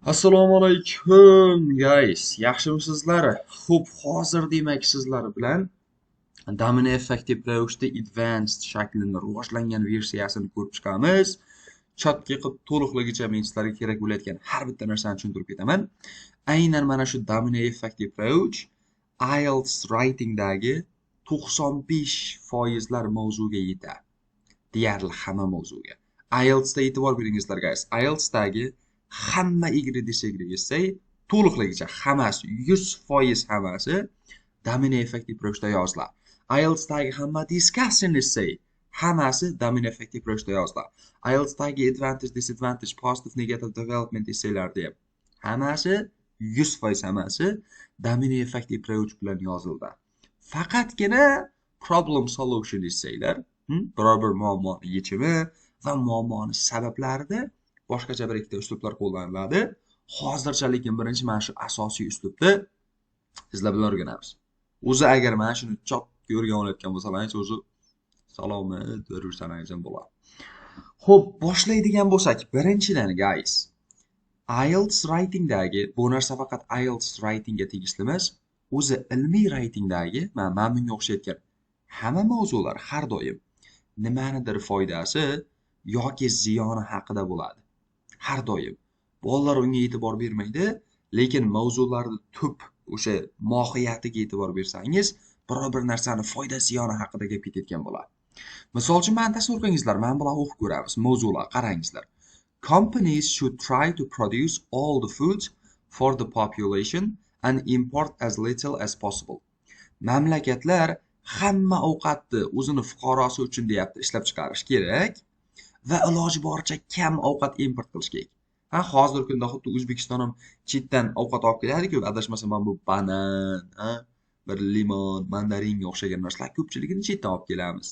Assalomu alaykum, guys. Yaxshimisizlar? Xo'p, hozir demak sizlar bilan Domino Effect Approach'da Advanced shaklini, rivojlangan versiyasini ko'rib chiqamiz. Chatga qilib to'liqligicha men sizlarga kerak bo'layotgan har bitta narsani tushuntirib ketaman. Aynan mana shu Domino Effect Approach IELTS writingdagi 95% lar mavzuga yetadi. Deyarli hamma mavzuga. IELTSda e'tibor beringizlar, guys. IELTSdagi hamma Y essay to'liqligicha hammasi, 100% hammasi Domino Effect Approach'da yoziladi. IELTSdagi hamma discussion essay hammasi Domino Effect Approach'da yoziladi. IELTSdagi advantage, disadvantage, positive, negative, development essaylarda ham hammasi, 100% hammasi Domino Effect Approach bilan yozildi. Faqatgina problem solution essaylar, biror bir muammoni yechimi va muammoni sabablarida boshqacha bir ikkita uslublar qo'llaniladi. Hozircha lekin birinchi mana shu asosiy uslubni sizlar bilan o'rganamiz. O'zi agar mana shuni chopga o'rganib olayotgan bo'lsalaringiz, o'zi salomat yursangiz ham bo'ladi. Xo'p, boshlaydigan bo'lsak, birinchidan, guys, IELTS writingdagi bu narsa faqat IELTS writingga tegishli emas, o'zi ilmiy writingdagi mana bunga o'xshayotgan hamma mavzular har doim nimanidir foydasi yoki ziyoni haqida bo'ladi. Har doim. Bolalar unga e'tibor bermaydi, lekin mavzularni tub o'sha mohiyatiga e'tibor bersangiz, biror bir narsani foyda ziyoni haqida gap ketayotgan bo'ladi. Misol uchun, mani tasavvur qilingizlar, mana bularni o'qib ko'ramiz. Mavzular, qarangizlar. Companies should try to produce all the food for the population and import as little as possible. Mamlakatlar hamma ovqatni o'zini fuqarosi uchun, deyapti, ishlab chiqarish kerak va iloji boricha kam ovqat import qilish kerak. Ha, hozirgi kunda xuddi O'zbekiston ham chetdan ovqat olib keladi-ku, adashmasam mana bu banan, ha, bir limon, mandaringa o'xshagan narsalar ko'pchiligini chetdan olib kelamiz.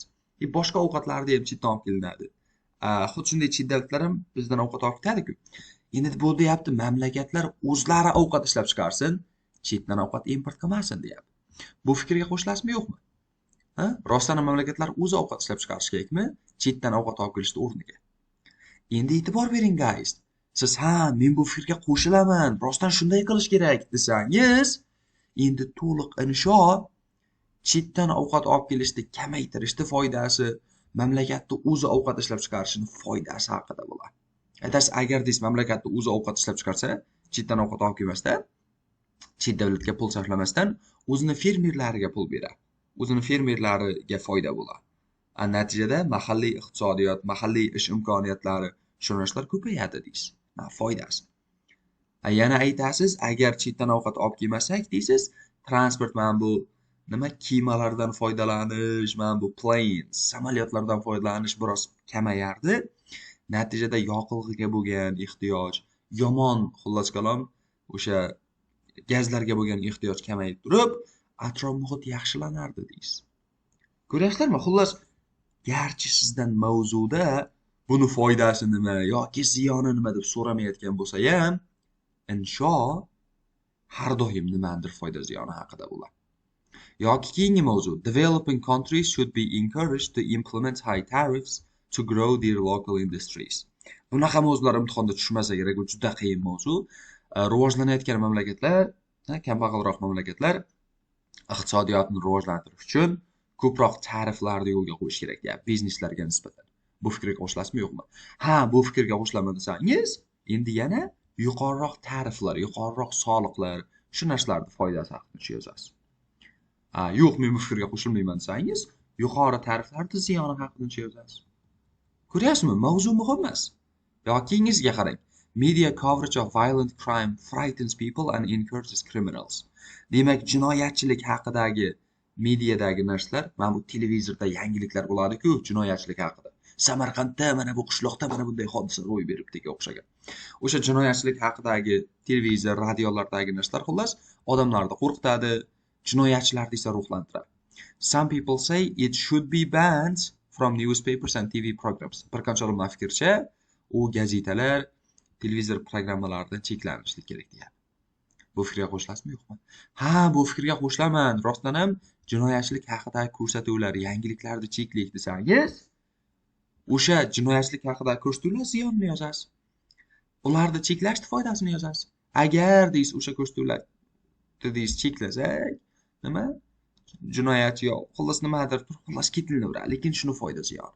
Boshqa ovqatlarni ham chetdan olib kelinadi. Xuddi shunday chet davlatlar ham bizdan ovqat olib ketadi-ku. Endi bu deyapti, mamlakatlar o'zlari ovqat ishlab chiqarsin, chetdan ovqat import qilmasin, deyapti. Bu fikrga qo'shilasizmi, yo'qmi? Ha? Rostdan ham mamlakatlar o'zi ovqat ishlab chiqarish kerakmi, chetdan ovqat olib kelishni o'rniga? Endi e'tibor bering, guys. Siz ha, men bu fikrga qo'shilaman, rostdan shunday qilish kerak desangiz, endi to'liq insho chetdan ovqat olib kelishni kamaytirishni foydasi, mamlakatni o'zi ovqat ishlab chiqarishini foydasi haqida bo'ladi. Aytasiz, agar deysiz mamlakatni o'zi ovqat ishlab chiqarsa, chetdan ovqat olib kelmasdan, chet davlatga pul sarflamasdan o'zini fermerlariga pul beradi. O'zini fermerlariga foyda bo'ladi. Natijada mahalliy iqtisodiyot, mahalliy ish imkoniyatlari, shu narsalar ko'payadi deysiz. Foydasi. Yana aytasiz, agar chetdan ovqat olib kelmasak deysiz, transport, mana bu nima kemalardan foydalanish, mana bu planes, samolyotlardan foydalanish biroz kamayardi. Natijada yoqilg'iga bo'lgan ehtiyoj, yomon, xullas kalom, o'sha gazlarga bo'lgan ehtiyoj kamayib turib, atrof muhit yaxshilanardi deysiz. Ko'ryapsizlarmi? Xullas, garchi sizdan mavzuda buni foydasi nima yoki ziyoni nima deb so'ramayotgan bo'lsa ham, insho har doim nimanidir foyda ziyoni haqida bo'ladi. Yoki keyingi mavzu, developing countries should be encouraged to implement high tariffs to grow their local industries. Bunaqa mavzular imtihonda tushmasa kerak, bu juda qiyin mavzu. Rivojlanayotgan mamlakatlar, kambag'alroq mamlakatlar iqtisodiyotni rivojlantirish uchun ko'proq tariflarni yo'lga qo'yish kerak, deyapti, bizneslarga nisbatan. Bu fikrga qo'shilasizmi, yo'qmi? Ha, bu fikrga qo'shilaman desangiz, endi yana yuqoriroq tariflar, yuqoriroq soliqlar, shu narsalarning foydasi haqida yozasiz. Ha, yo'q, men bu fikrga qo'shilmayman desangiz, yuqori tariflarning ziyoni haqida yozasiz. Ko'ryapsizmi? Mavzu muhim emas. Yoki keyingisiga qarang. Media coverage of violent crime frightens people and encourages criminals. Demak, jinoyatchilik haqidagi mediadagi narsalar, mana bu televizorda yangiliklar bo'ladi-ku, jinoyatchilik haqida. Samarqandda mana bu qishloqda mana bunday hodisa ro'y beribdiga o'xshagan. O'sha jinoyatchilik haqidagi televizor, radiolardagi narsalar xullas odamlarni qo'rqitadi, jinoyatchilarni esa ruhlantiradi. Some people say it should be banned from newspapers and TV programs. Bir qancha odamlar fikricha, u gazetalar, televizor programmalaridan cheklanishi kerak, deyapti. Bu fikrga qo'shilasizmi, yo'qmi? Ha, bu fikrga qo'shilaman. Rostdan ham jinoyatchilik haqidagi ko'rsatuvlar, yangiliklarni cheklaylik desangiz, o'sha jinoyatchilik haqidagi ko'rsatuvlar ziyonini yozasiz. Ularni cheklashni foydasini yozasiz. Agar deysiz o'sha ko'rsatuvlarni deysiz cheklasak, nima? Jinoyatchi yo xullas nimadir, xullas ketilaveradi, lekin shuni foydasi yo'q.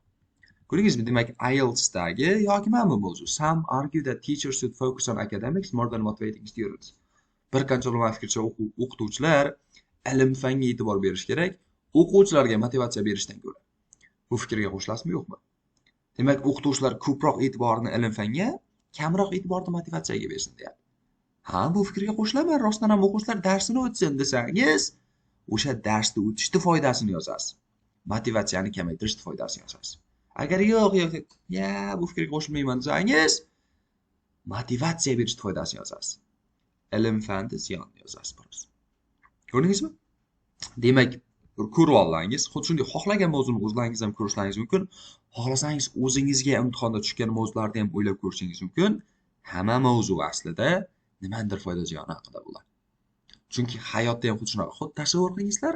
Ko'rdingizmi? Demak, IELTSdagi yoki mana bu mavzu. Some argue that teachers should focus on academics more than motivating students. Bir qancha ulamo fikricha, o'qituvchilar ilm fanga e'tibor berish kerak, o'quvchilarga motivatsiya berishdan ko'ra. Bu fikrga qo'shilasizmi, yo'qmi? Demak, o'qituvchilar ko'proq e'tiborni ilm fanga, kamroq e'tiborni motivatsiyaga bersin deyapti. Ha, bu fikrga qo'shilaman. Rostdan ham o'quvchilar darsini o'tsin desangiz, o'sha darsni o'tishni foydasini yozasiz. Motivatsiyani kamaytirishni foydasini yozasiz. Agar yo'q, yo'q, ya bu fikrga qo'shilmayman desangiz, motivatsiya berishni foydasini yozasiz. Ilm fanni ziyonini yozasiz biroz. Ko'rdingizmi? Demak, ko'rib olsangiz, xuddi shunday xohlagan mavzuni o'zlaringiz ham ko'rishlaringiz mumkin. Xohlasangiz o'zingizga imtihonda tushgan mavzularni ham o'ylab ko'rishingiz mumkin. Hamma mavzu aslida nimadir foyda ziyoni haqida bo'ladi. Chunki hayotda ham xuddi shunaqa. Xuddi tasavvur qilingizlar,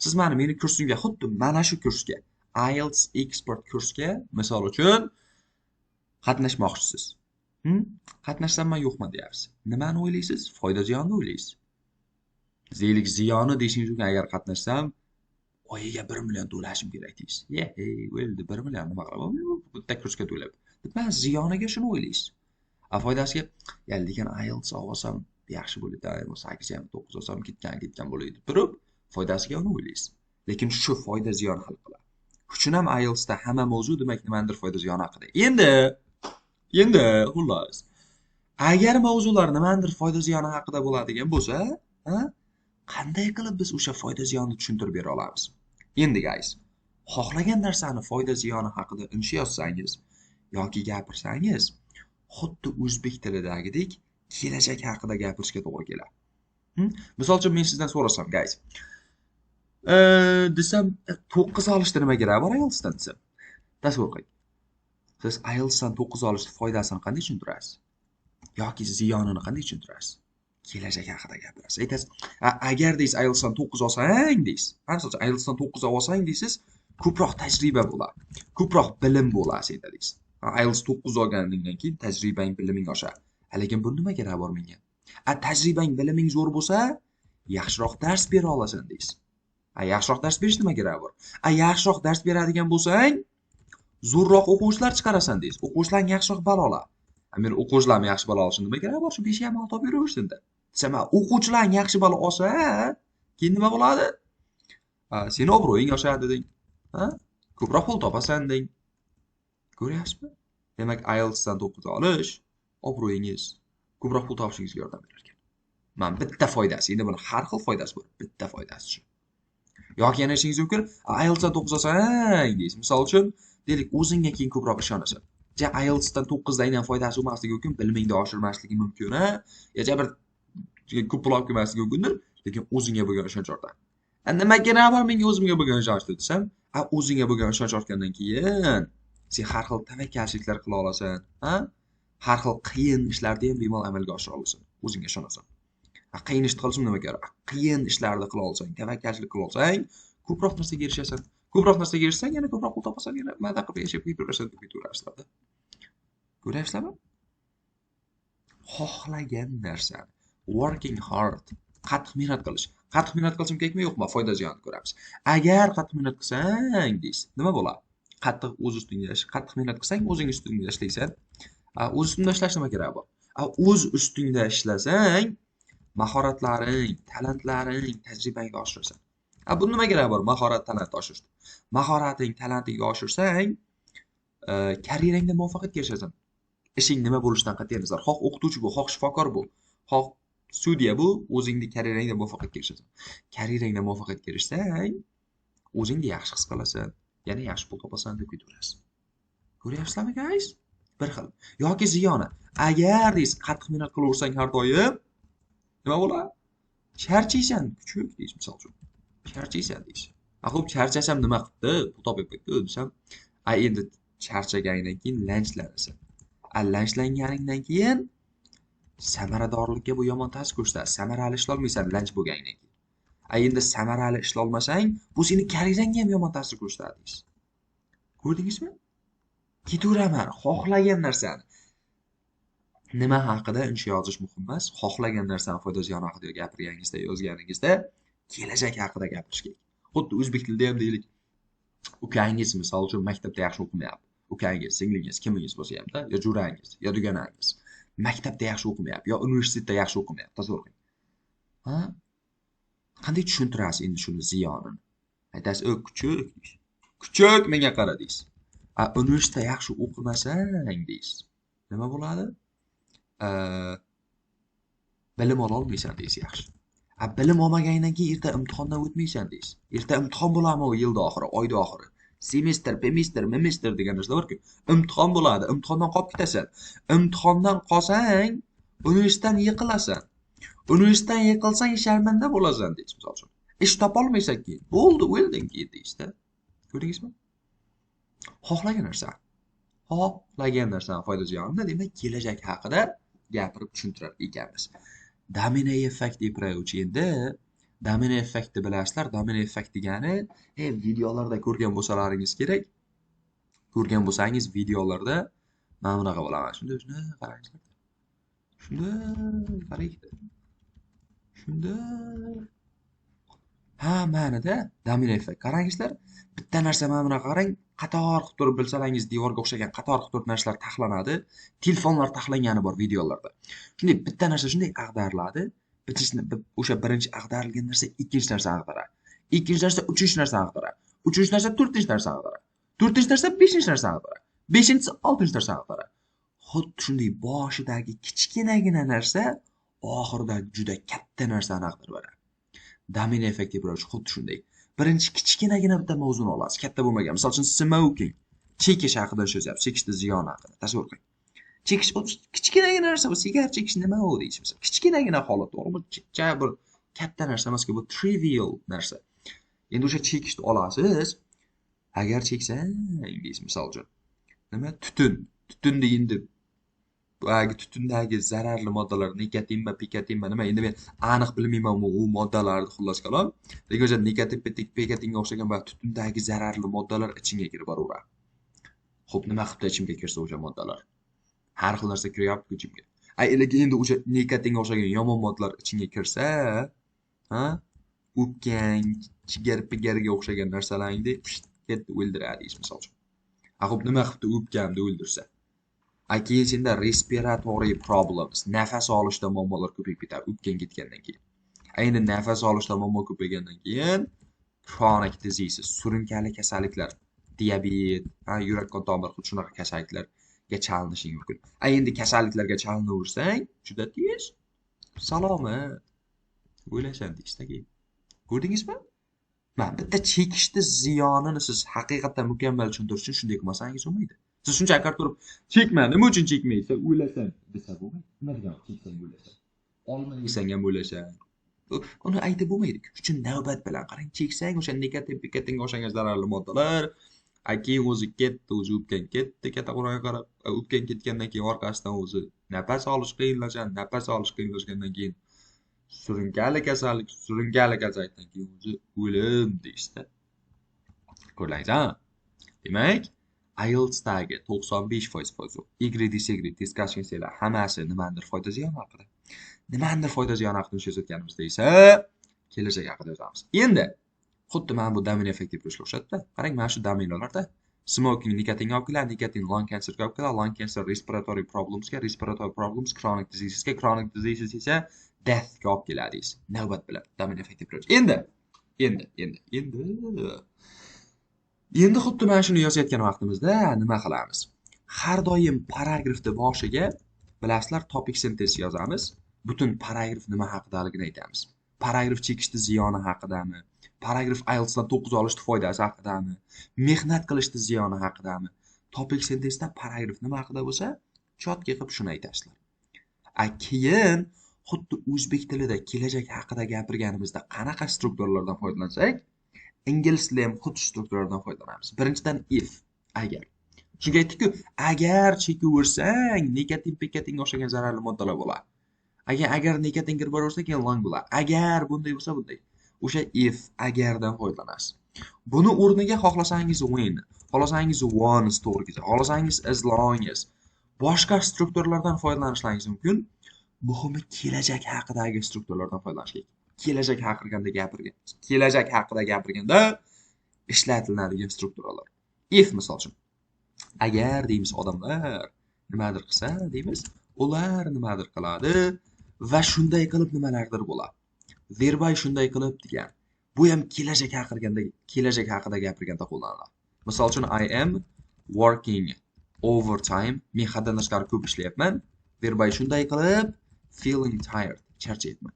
siz meni kursimga, xuddi mana shu kursga, IELTS Expert kursga misol uchun qatnashmoqchisiz. Qatnashsamman yo'qmi deyapsiz. Nimani o'ylaysiz? Foyda ziyonni o'ylaysiz. Deylik, ziyoni deyishingiz mumkin, agar qatnashsam oyiga 1 million to'lashim kerak deysiz. Ye, hey, o'ldi 1 million nima qilaman? Bitta kursga to'lab. Deb ziyoniga shuni o'ylaysiz. A foydasiga, ya lekin IELTS olsam yaxshi bo'ladi, 8 ham 9 olsam ketgan bo'ladi deb turib, foydasiga uni o'ylaysiz. Lekin shu foyda ziyon hal qiladi. Uchun ham IELTSda hamma mavzu demak nimadir foyda ziyoni haqida. Endi xullas, agar mavzular nimadir foyda ziyoni haqida bo'ladigan bo'lsa, qanday qilib biz o'sha foyda ziyonni tushuntirib bera olamiz? Endi guys, xohlagan narsani foyda ziyoni haqida insho yozsangiz yoki gapirsangiz, xuddi o'zbek tilidagidek kelajak haqida gapirishga to'g'ri keladi. Misol uchun men sizdan so'rasam, guys, desam 9 olishda nima keragi bor IELTSdan desam. Tasavvur qiling. Siz IELTSdan 9 olishni foydasini qanday tushuntirasiz? Yoki ziyonini qanday tushuntirasiz? Kelajak haqida gapirasiz. Aytasiz, agar deysiz IELTSdan 9 olsang deysiz. Misol uchun IELTSdan 9 olsang deysiz, ko'proq tajriba bo'ladi, ko'proq bilim bo'ladi senda deysiz. IELTS 9 olganingdan keyin tajribang, biliming oshadi. Lekin bu nima keragi bor menga? Tajribang, biliming zo'r bo'lsa, yaxshiroq dars bera olasan deysiz. Yaxshiroq dars berish nima keragi bor? Yaxshiroq dars beradigan bo'lsang, zo'rroq o'quvchilar chiqarasan deysiz. O'quvchilar yaxshiroq ball oladi. Men o'quvchilarni yaxshi ball olishim nima keragi bor? Shu 5 ham olib yuraversin-da. Desam, o'quvchilar yaxshi ball olsa, keyin nima bo'ladi? Seni obro'ying oshadi deng. Ha? Ko'proq pul topasan deng. Ko'ryapsizmi? Demak, IELTSdan 9 olish obro'yingiz, ko'proq pul topishingizga yordam berar ekan. Mana bitta foydasi, endi buni har xil foydasi bor, bitta foydasi shu. Yoki yana ishingiz mumkin, IELTSdan 9 olsang deysiz. Misol uchun, deylik, o'zingga keyin ko'proq ishonasan. Ja IELTSdan 9 dan ham foydasi bo'lmasligi mumkin, bilimingni oshirmasligi mumkin, ha? Ya bir ko'p pul olib kelmasligi mumkindir, lekin o'zingga bo'lgan ishonch ortadi. Nima kerak bor menga o'zimga bo'lgan ishonch desam, o'zingga bo'lgan ishonch ortgandan keyin sen har xil tavakkalchiliklar qila olasan, ha? Har xil qiyin ishlarni ham bemalol amalga oshira olasan, o'zingga ishonasan. Qiyin ishni qilishim nima kerak? Qiyin ishlarni qila olsang, tavakkalchilik qila olsang, ko'proq narsaga erishasan. Ko'proq narsaga erishsang, yana ko'proq pul topasan, yana maza qilib yashab ketaverasan deb ketaverasizlarda. Ko'ryapsizlarmi? Xohlagan narsani, working hard, qattiq mehnat qilish. Qattiq mehnat qilishim kerakmi, yo'qmi? Foyda ziyonni ko'ramiz. Agar qattiq mehnat qilsang deysiz, nima bo'ladi? Qattiq o'z ustingda ish, qattiq mehnat qilsang, o'zing ustingda ishlaysan. O'z ustingda ishlash nima keragi bor? O'z ustingda ishlasang, mahoratlaring, talantlaring, tajribangni oshirasan. Bu nima keragi bor? Mahorat, talant oshirish. Mahorating, talantingni oshirsang, karyerangda muvaffaqiyatga erishasan. Ishing nima bo'lishidan qat'iy nazar, xoh o'qituvchi bo'l, xoh shifokor bo'l, xoh sudya bo'l, o'zingni karyerangda muvaffaqiyatga erishasan. Karyerangda muvaffaqiyatga erishsang, o'zingni yaxshi his qilasan, yana yaxshi pul topasan deb ketaverasiz. Ko'ryapsizlarmi, guys? Bir xil. Yoki ziyoni. Agar deysiz, qattiq mehnat qilaversang har doim, nima bo'ladi? Charchaysan, kuchuk deysiz misol uchun. Charchaysan deysiz. Xo'p, charchasam nima qilibdi? Pul topyapti desam, endi charchaganingdan keyin lanjlanasan. Lanjlanganingdan keyin samaradorlikka bu yomon ta'sir ko'rsatadi. Samarali ishlolmaysan lanj bo'lganingdan keyin. Endi samarali ishlolmasang, bu seni karyerangga ham yomon ta'sir ko'rsatadi deysiz. Ko'rdingizmi? Ketaveraman, xohlagan narsani. Nima haqida insho yozish muhim emas, xohlagan narsani foyda ziyoni haqida gapirganingizda, yozganingizda kelajak haqida gapirish kerak. Xuddi o'zbek tilida ham deylik, ukangiz misol uchun maktabda yaxshi o'qimayapti. Ukangiz, singlingiz, kimingiz bo'lsa hamda, yo jo'rangiz, yo duganangiz maktabda yaxshi o'qimayapti, yo universitetda yaxshi o'qimayapti, tasavvur qiling. Ha? Qanday tushuntirasiz endi shuni ziyonini? Aytasiz, "O, kuchuk, kuchuk menga qara" deysiz. A universitetda yaxshi o'qimasang deysiz. Nima bo'ladi? Bilim ola olmaysan deysiz yaxshi. A bilim olmaganingdan keyin erta imtihondan o'tmaysan deysiz. Erta imtihon bo'ladimi u yilda oxiri, oyda oxiri? Semestr, pemestr, memestr degan narsalar bor-ku. Imtihon bo'ladi, imtihondan qolib ketasan. Imtihondan qolsang, universitetdan yiqilasan. Universitetdan yiqilsang sharmanda bo'lasan deysiz misol uchun. Ish topolmaysan keyin. Bo'ldi, o'lding keyin deysizda. Ko'rdingizmi? Xohlagan narsa. Xohlagan narsani foyda ziyonini, demak, kelajak haqida gapirib tushuntirar ekanmiz. Domino effekt approach endi domino effektni bilasizlar. Domino effekt degani, videolarda ko'rgan bo'lsalaringiz kerak. Ko'rgan bo'lsangiz videolarda mana bunaqa bo'laman. Shunda shunday qarangizlar. Shunday qarang. Shunda ha, ma'nida domino effekt. Qarangizlar, bitta narsa mana bunaqa qarang, qator qilib turib bilsalaringiz devorga o'xshagan qator qilib turib narsalar taxlanadi. Telefonlar taxlangani bor videolarda. Shunday bitta narsa shunday ag'dariladi. O'sha birinchi ag'darilgan narsa ikkinchi narsani ag'daradi. Ikkinchi narsa uchinchi narsani ag'daradi. Uchinchi narsa to'rtinchi narsani ag'daradi. To'rtinchi narsa beshinchi narsani ag'daradi. Beshinchisi oltinchi narsani ag'daradi. Xuddi shunday boshidagi kichkinagina narsa oxirida juda katta narsani ag'darib beradi. Domino effekt approach xuddi shunday. Birinchi kichkinagina bitta mavzuni olasiz, katta bo'lmagan. Misol uchun smoking, chekish haqida so'z, chekishni ziyoni haqida tasavvur qiling. Chekish kichkinagina narsa, bu sigar chekish nima u deysiz. Kichkinagina holat, to'g'rimi? Bir katta narsa emasku, bu trivial narsa. Endi o'sha chekishni olasiz, agar cheksang deysiz misol uchun. Nima? Tutun. Tutunni endi boyagi tutundagi zararli moddalar, nikotinmi, pikotinmi, nima, endi men aniq bilmayman u moddalarni, xullas kalom. Lekin o'sha nikotin, pikotinga o'xshagan boyagi tutundagi zararli moddalar ichingga kirib boraveradi. Xo'p, nima qilibdi ichimga kirsa o'sha moddalar? Har xil narsa kiryapti ichimga. Ay, lekin endi o'sha nikotinga o'xshagan yomon moddalar ichingga kirsa, ha? O'pkang, jigar pigarga o'xshagan narsalarni ketdi, o'ldiradi misol uchun. A xo'p, nima qilibdi o'pkamni o'ldirsa? A keyin senda respiratory problems, nafas olishda muammolar ko'payib ketadi o'pkang ketgandan keyin. A endi nafas olishda muammo ko'paygandan keyin chronic diseases, surunkali kasalliklar, diabet, yurak qon tomir, xuddi shunaqa kasalliklarga chalinishing mumkin. A endi kasalliklarga chalinaversang, juda tez salomat o'lasan deysizda keyin. Ko'rdingizmi? Mana bitta chekishni ziyonini siz haqiqatdan mukammal tushuntirish uchun shunday qilmasangiz bo'lmaydi. Siz shuncha akar turib, chekma, nima uchun chekmaysan, o'lasan desa bo'lmaydi. Nima degani cheksang o'lasan? Olma yesang ham o'lasan. Uni aytib bo'lmaydi. Shuning uchun navbat bilan qarang, cheksang o'sha nikotin, pikotinga o'xshagan zararli moddalar, keyin o'zi ketdi, o'zi o'pkang ketdi, kattaqo'rg'onga qarab, o'pkang ketgandan keyin orqasidan o'zi nafas olish qiyinlashadi, nafas olish qiyinlashgandan keyin surunkali kasallik, surunkali kasallikdan keyin o'zi o'lim deysizda. Ko'rdingiz, ha? Demak, IELTSdagi 95% foyda yo'q. Agree, disagree, discussion hammasi nimanidir foyda ziyoni haqida. Nimanidir foyda ziyoni haqida so'zlayotganimizda esa kelajak haqida yozamiz. Endi xuddi mana bu domino effekt deb o'xshadida. Qarang, mana shu dominolarda smoking nikotinga olib keladi, nikotin lung cancerga olib keladi, lung cancer respiratory problemsga, respiratory problems chronic diseasesga, chronic diseases esa deathga olib keladi deysiz. Navbat bilan domino effect approach. Endi endi endi endi endi xuddi mana shuni yozayotgan vaqtimizda nima qilamiz? Har doim paragrafni boshiga bilasizlar topic sentence yozamiz. Butun paragraf nima haqidaligini aytamiz. Paragraf chekishni ziyoni haqidami? Paragraf IELTSdan 9 olishni foydasi haqidami? Mehnat qilishni ziyoni haqidami? Topic sentenceda paragraf nima haqida bo'lsa, чётко qilib shuni aytasizlar. A keyin xuddi o'zbek tilida kelajak haqida gapirganimizda qanaqa strukturalardan foydalansak, ingliz tilida ham xuddi strukturalardan foydalanamiz. Birinchidan if, agar. Chunki aytdik-ku, agar chekaversang, nikotin, pikotinga o'xshagan zararli moddalar bo'ladi. Agar nikotin kirib boraversa, keyin lung bo'ladi. Agar bunday bo'lsa, bunday. O'sha if, agardan foydalanasiz. Buni o'rniga xohlasangiz when, xohlasangiz once to'g'ri keladi, xohlasangiz as long as. Boshqa strukturalardan foydalanishlaringiz mumkin. Muhimi, kelajak haqidagi strukturalardan foydalanish kerak. Kelajak haqida gapirgan, kelajak haqida gapirganda ishlatiladigan strukturalar. If, misol uchun, agar deymiz, odamlar nimadir qilsa deymiz, ular nimadir qiladi va shunday qilib nimalardir bo'ladi. Thereby, shunday qilib degan. Bu ham kelajak haqida, kelajak haqida gapirganda qo'llaniladi. Misol uchun, I am working overtime. Men haddan tashqari ko'p ishlayapman. Thereby, shunday qilib, feeling tired. Charchayapman.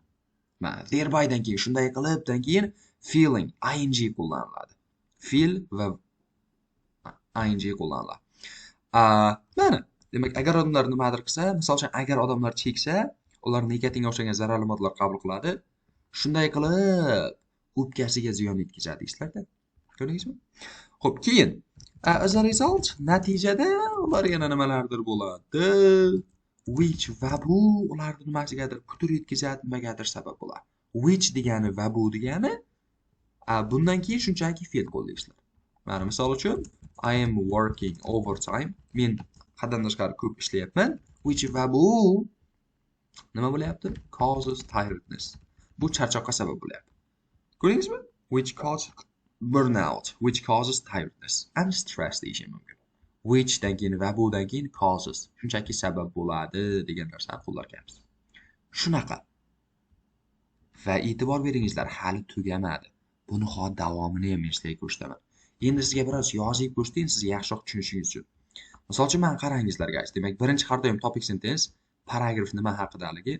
Mana, therbydan keyin, shunday qilibdan keyin feeling, ing qo'llaniladi. Fe'l va ing qo'llaniladi. Mana, demak, agar odamlar nimadir qilsa, misol uchun, agar odamlar cheksa, ular nikotinga o'xshagan zararli moddalar qabul qiladi. Shunday qilib o'pkasiga ziyon yetkazadi deysizlarda. Ko'rdingizmi? Xo'p, keyin as a result, natijada ular yana nimalardir bo'ladi. Which, va bu ularni nimasigadir putur yetkazadi, nimagadir sabab bo'ladi. Which degani va bu degani, bundan keyin shunchaki fe'l qo'llaysizlar. Mana, misol uchun, I am working overtime. Men haddan tashqari ko'p ishlayapman. Which, va bu nima bo'lyapti? Causes tiredness. Bu charchoqqa sabab bo'lyapti. Ko'rdingizmi? Which causes burnout, which causes tiredness and stress deyishim mumkin. Which dan keyin, va budan keyin causes, shunchaki sabab bo'ladi degan narsani qo'llar ekanmiz. Shunaqa. Va e'tibor beringizlar, hali tugamadi. Buni hozir davomini ham men sizlarga ko'rsataman. Endi sizga biroz yozib ko'rsatayin, siz yaxshiroq tushunishingiz uchun. Misol uchun, mana qarangizlar, guys. Demak, birinchi har doim topic sentence, paragraf nima haqidaligi.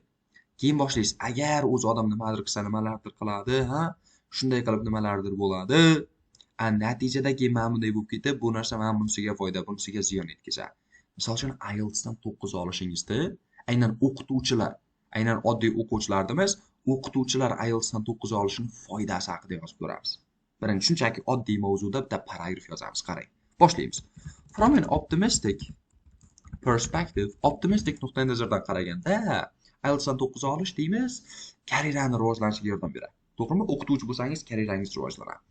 Keyin boshlaysiz. Agar o'zi odam nimadir qilsa, nimalardir qiladi, ha? Shunday qilib nimalardir bo'ladi. A natijada keyin mana bunday bo'lib ketib, bu narsa mana bunisiga foyda, bunisiga ziyon yetkazadi. Misol uchun, IELTSdan 9 olishingizda aynan o'qituvchilar, aynan oddiy o'quvchilarda emas, o'qituvchilar IELTSdan 9 olishini foydasi haqida yozib ko'ramiz. Birinchi shunchaki oddiy mavzuda bitta paragraf yozamiz, qarang. Boshlaymiz. From an optimistic perspective, optimistik nuqtai nazardan qaraganda, IELTSdan 9 olish deymiz, karyerani rivojlanishiga yordam beradi. To'g'rimi? O'qituvchi bo'lsangiz, karyerangiz rivojlanadi.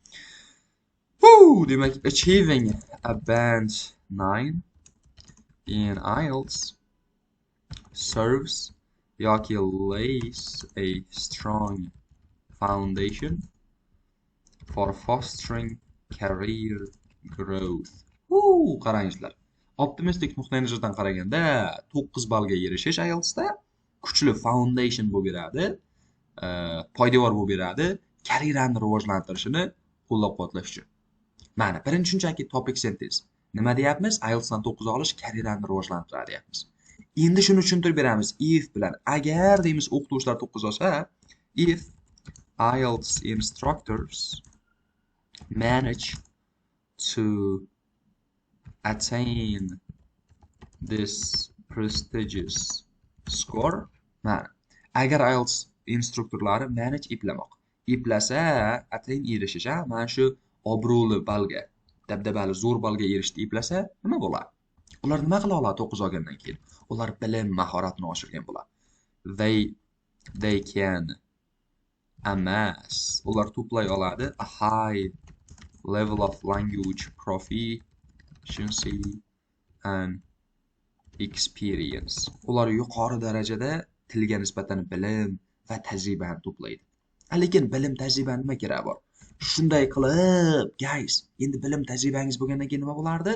Demak, achieving a band 9 in IELTS serves yoki lays a strong foundation for fostering career growth. Qarangizlar. Optimistik nuqtai nazardan qaraganda, 9 ballga erishish IELTSda kuchli foundation bo'lib beradi, poydevor bo'lib beradi, karyerani rivojlantirishini qo'llab-quvvatlash uchun. Mana, birinchi shunchaki topic sentence. Nima deyapmiz? IELTSdan 9 olish karyerani rivojlantiradi deyapmiz. Endi shuni tushuntirib beramiz if bilan. Agar deymiz, o'qituvchilar 9 olsa, if IELTS instructors manage to attain this prestigious score, mana, agar IELTS instruktorlari manage, eplamoq, eplasa, attain, erishish, mana shu obro'li ballga, dabdabali zo'r ballga erishdi, eplasa, nima bo'ladi? Ular nima qila oladi 9 olgandan keyin? Ular bilim, mahoratini oshirgan bo'ladi. They can amass, ular to'play oladi, a high level of language proficiency and experience. Ular yuqori darajada tilga nisbatan bilim va tajribani to'playdi. Lekin bilim, tajriba nima keragi bor? Shunday qilib, guys, endi bilim, tajribangiz bo'lgandan keyin nima bo'lardi?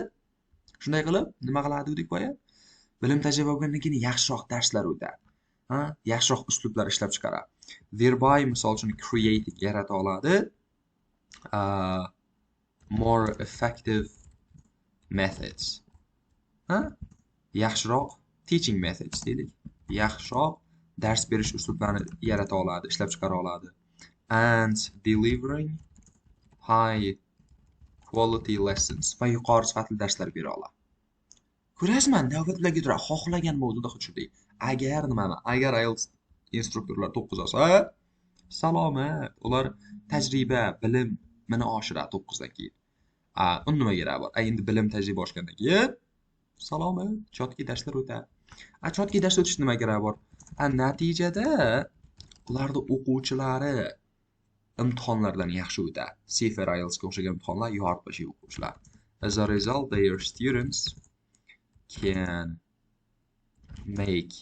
Shunday qilib, nima qiladi dedik boya? Bilim, tajriba bo'lgandan keyin yaxshiroq darslar o'tadi. Ha? Yaxshiroq uslublar ishlab chiqaradi. Thereby, misol uchun, create, yarata oladi. More effective methods. Ha? Yaxshiroq teaching methods deylik. Yaxshiroq dars berish uslublarini yarata oladi, ishlab chiqara oladi. And delivering high quality lessons, va yuqori sifatli darslar bera oladi. Ko'rasizmi, navbatlarga turadi, xohlagan mavzuda xuddi. Agar nimani, agar IELTS instruktorlar 9 olsa, salomat, ular tajriba, bilimini oshiradi 9 dan keyin. A, uni nima keragi bor? A, endi bilim, tajriba oshgandan keyin salomat, чёткий darslar o'tadi. A, чёткий dars o'tish nima keragi bor? A, natijada ularni o'quvchilari imtihonlardan yaxshi o'tadi. CEFR, IELTSga o'xshagan imtihonlar yorib tashlaydi o'quvchilar. As a result, their students can Make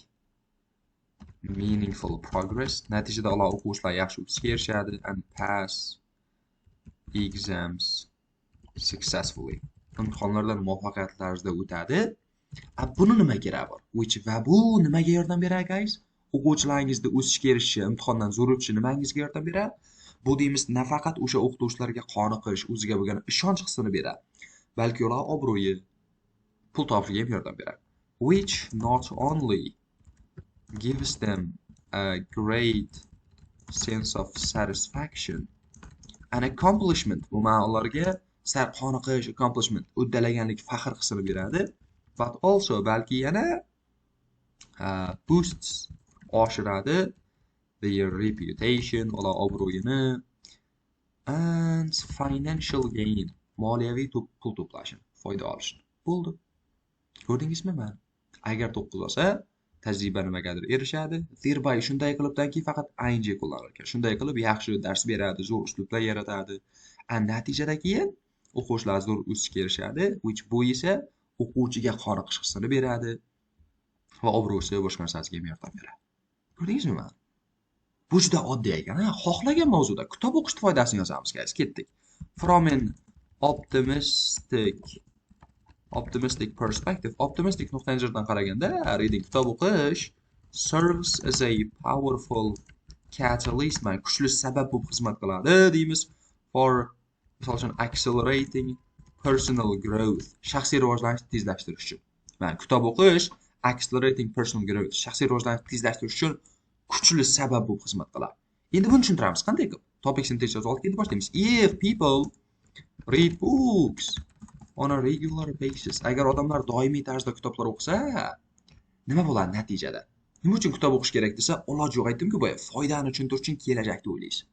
meaningful progress. Natijada ular, o'quvchilar yaxshi o'sishga erishadi and pass exams successfully. Imtihonlardan muvaffaqiyatli tarzda o'tadi. A buni nima keragi bor? Which va bu nimaga yordam beradi, guys? O'quvchilaringizni o'sishga erishishi, imtihondan zo'r o'tishi nimangizga yordam beradi? Bu deymiz, nafaqat o'sha o'qituvchilarga qoniqish, o'ziga bo'lgan ishonch hissini beradi, balki ular obro'yi, pul topishiga ham yordam beradi. Which not only gives them a great sense of satisfaction and accomplishment, bu ularga sar qoniqish, accomplishment, uddalaganlik, faxr hissini beradi, but also, balki yana boosts, oshiradi their reputation, ular obro'yini and financial gain, moliyaviy pul to'plashini, foyda olishini. Bo'ldi, ko'rdingizmi? Mana, agar 9 olsa, tajriba nimagadir erishadi. Thereby, shunday qilibdan keyin faqat ing qo'llanar ekan, shunday qilib yaxshi dars beradi, zo'r uslublar yaratadi. A natijada keyin o'quvchilar zo'r o'sishga erishadi, which bu esa o'quvchiga qoniqish hissini beradi va obro'si, boshqa narsasiga ham yordam beradi. Ko'rdingizmi? Mana, bu juda oddiy ekan. Xohlagan mavzuda kitob o'qishni foydasini yozamiz, guys. Ketdik. From an optimistic perspective, optimistik nuqtai nazardan qaraganda, reading, kitob o'qish serves as a powerful catalyst, mana, kuchli sabab bo'lib xizmat qiladi deymiz, for, misol uchun, accelerating personal growth, shaxsiy rivojlanishni tezlashtirish uchun. Mana, kitob o'qish accelerating personal growth, shaxsiy rivojlanishni tezlashtirish uchun kuchli sabab bo'lib xizmat qiladi. Endi buni tushuntiramiz qanday qilib. Topic sentence yozib oldik, endi boshlaymiz. If people read books on a regular basis, agar odamlar doimiy tarzda kitoblar o'qisa, nima bo'ladi natijada? Nima uchun kitob o'qish kerak desa, iloji yo'q, aytdimku boya, foydani tushuntirish uchun kelajakda o'ylaysiz.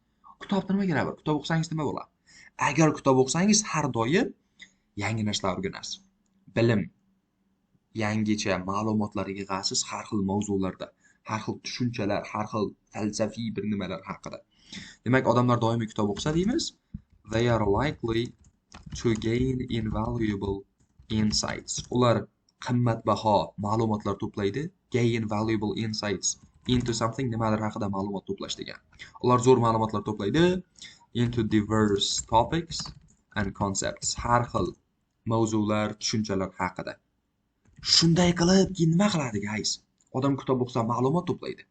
Kitobni nima keragi bor? Kitob o'qisangiz nima bo'ladi? Agar kitob o'qisangiz, har doim yangi narsalar o'rganasiz, bilim, yangicha ma'lumotlar yig'asiz har xil mavzularda, har xil tushunchalar, har xil falsafiy bir nimalar haqida. Demak, odamlar doimiy kitob o'qisa deymiz, they are likely to gain invaluable insights, ular qimmatbaho ma'lumotlar to'playdi. Gain valuable insights into something, nimadir haqida ma'lumot to'plash degan. Ular zo'r ma'lumotlar to'playdi into diverse topics and concepts, har xil mavzular, tushunchalar haqida. Shunday qilib keyin nima qiladi, guys? Odam kitob o'qisa, ma'lumot to'playdi.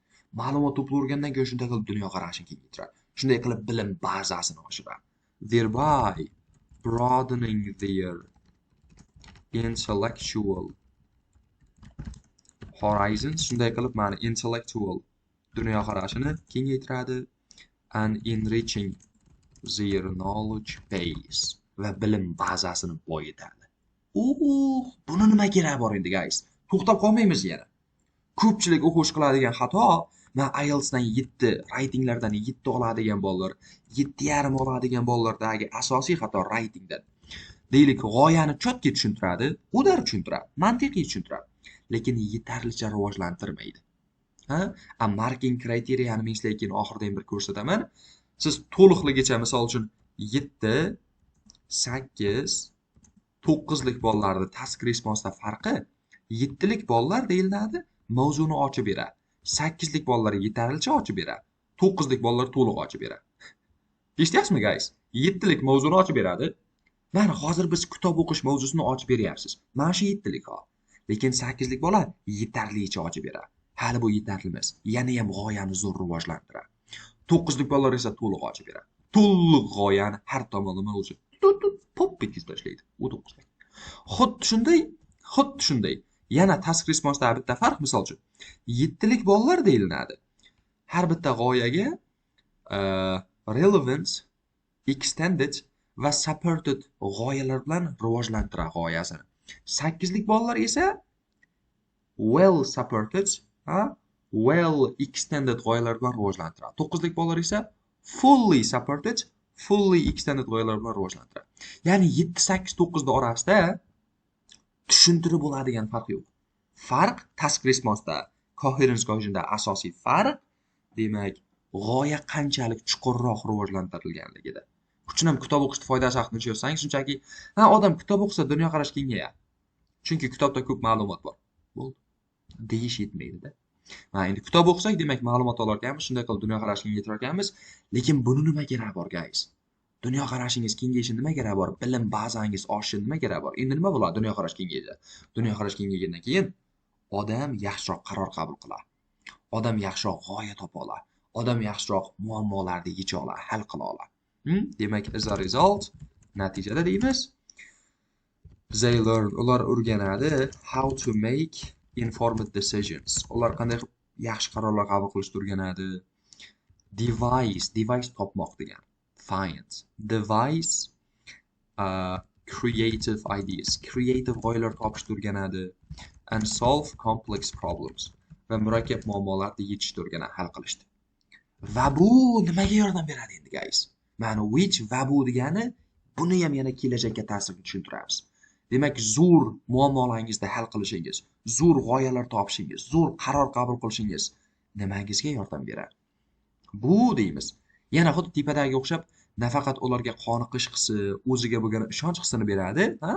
Ma'lumot to'playvergandan keyin shunday qilib dunyoqarashini kengaytiradi, shunday qilib bilim bazasini oshiradi, thereby broadening their intellectual horizons, shunday qilib mana intellectual dunyoqarashini kengaytiradi and enriching their knowledge base, va bilim bazasini boyitadi. Buni nima keragi bor endi, guys? To'xtab qolmaymiz yana. Ko'pchilik o'quvchi qiladigan xato, man IELTSdan 7, writinglardan 7 oladigan bolalar, 7,5 oladigan bolalardagi asosiy xato writingdan. Deylik, g'oyani чётко tushuntiradi, ular tushuntiradi, mantiqiy tushuntiradi, lekin yetarlicha rivojlantirmaydi. Ha? A marking kriteriyani men sizlarga keyin oxirida ham bir ko'rsataman. Siz to'liqligicha, misol uchun, 7, 8, 9lik bolalarni task response'da farqi: 7lik bolalar deyiladi, mavzuni ochib beradi. 8lik bolalar yetarlicha ochib beradi. 9lik bolalar to'liq ochib beradi. Eshityapsizmi, guys? 7lik mavzuni ochib beradi. Mana, hozir biz kitob o'qish mavzusini ochib beryapsiz. Mana shu 7lik hol. Lekin 8lik bola yetarlicha ochib beradi. Hali bu yetarli emas. Yana ham g'oyani zo'r rivojlantiradi. 9lik bolalar esa to'liq ochib beradi. To'liq g'oyani har tomonlama o'zi pop etkizib tashlaydi. U 9lik. Xuddi shunday, xuddi shunday. Yana task response'da bitta farq, misol uchun, 7lik bolalar deyiladi. Har bitta g'oyaga relevant, extended va supported g'oyalar bilan rivojlantiradi g'oyasini. 8lik bolalar esa well supported, ha, well extended g'oyalar bilan rivojlantiradi. 9lik bolalar esa fully supported, fully extended g'oyalar bilan rivojlantiradi. Ya'ni 7, 8, 9 orasida tushuntirib bo'ladigan farq yo'q. Farq task response'da, coherence cohesionda asosiy farq, demak, g'oya qanchalik chuqurroq rivojlantirilganligida. Uchun ham kitob o'qishni foydasi haqida yozsangiz, shunchaki, ha, odam kitob o'qisa, dunyoqarashi kengayadi. Chunki kitobda ko'p ma'lumot bor. Bo'ldi. Deyish yetmaydida. Mana endi kitob o'qisak, demak, ma'lumot olar ekanmiz, shunday qilib dunyoqarashni kengaytirar ekanmiz. Lekin buni nima keragi bor, guys? Dunyoqarashingiz kengayishi nima keragi bor? Bilim bazangiz oshishi nima keragi bor? Endi nima bo'ladi dunyoqarash kengaydi? Dunyoqarash kengaygandan keyin odam yaxshiroq qaror qabul qiladi. Odam yaxshiroq g'oya topa oladi. Odam yaxshiroq muammolarni yecha oladi, hal qila oladi. Demak, as a result, natijada deymiz, they learn, ular o'rganadi, how to make informed decisions. Ular qanday qilib yaxshi qarorlar qabul qilishni o'rganadi. Devise, devise topmoq degan. Find, devise creative ideas, creative g'oyalar topishni o'rganadi. And solve complex problems, va murakkab muammolarni yechishni o'rganadi, hal qilishni. Va bu nimaga yordam beradi endi, guys? Mana which va bu degani buni ham yana kelajakka ta'sirini tushuntiramiz. Demak, zo'r muammolaringizni hal qilishingiz, zo'r g'oyalar topishingiz, zo'r qaror qabul qilishingiz nimangizga yordam beradi? Bu deymiz. Yana xuddi tepadagiga o'xshab nafaqat ularga qoniqish hissi, o'ziga bo'lgan ishonch hissini beradi, ha?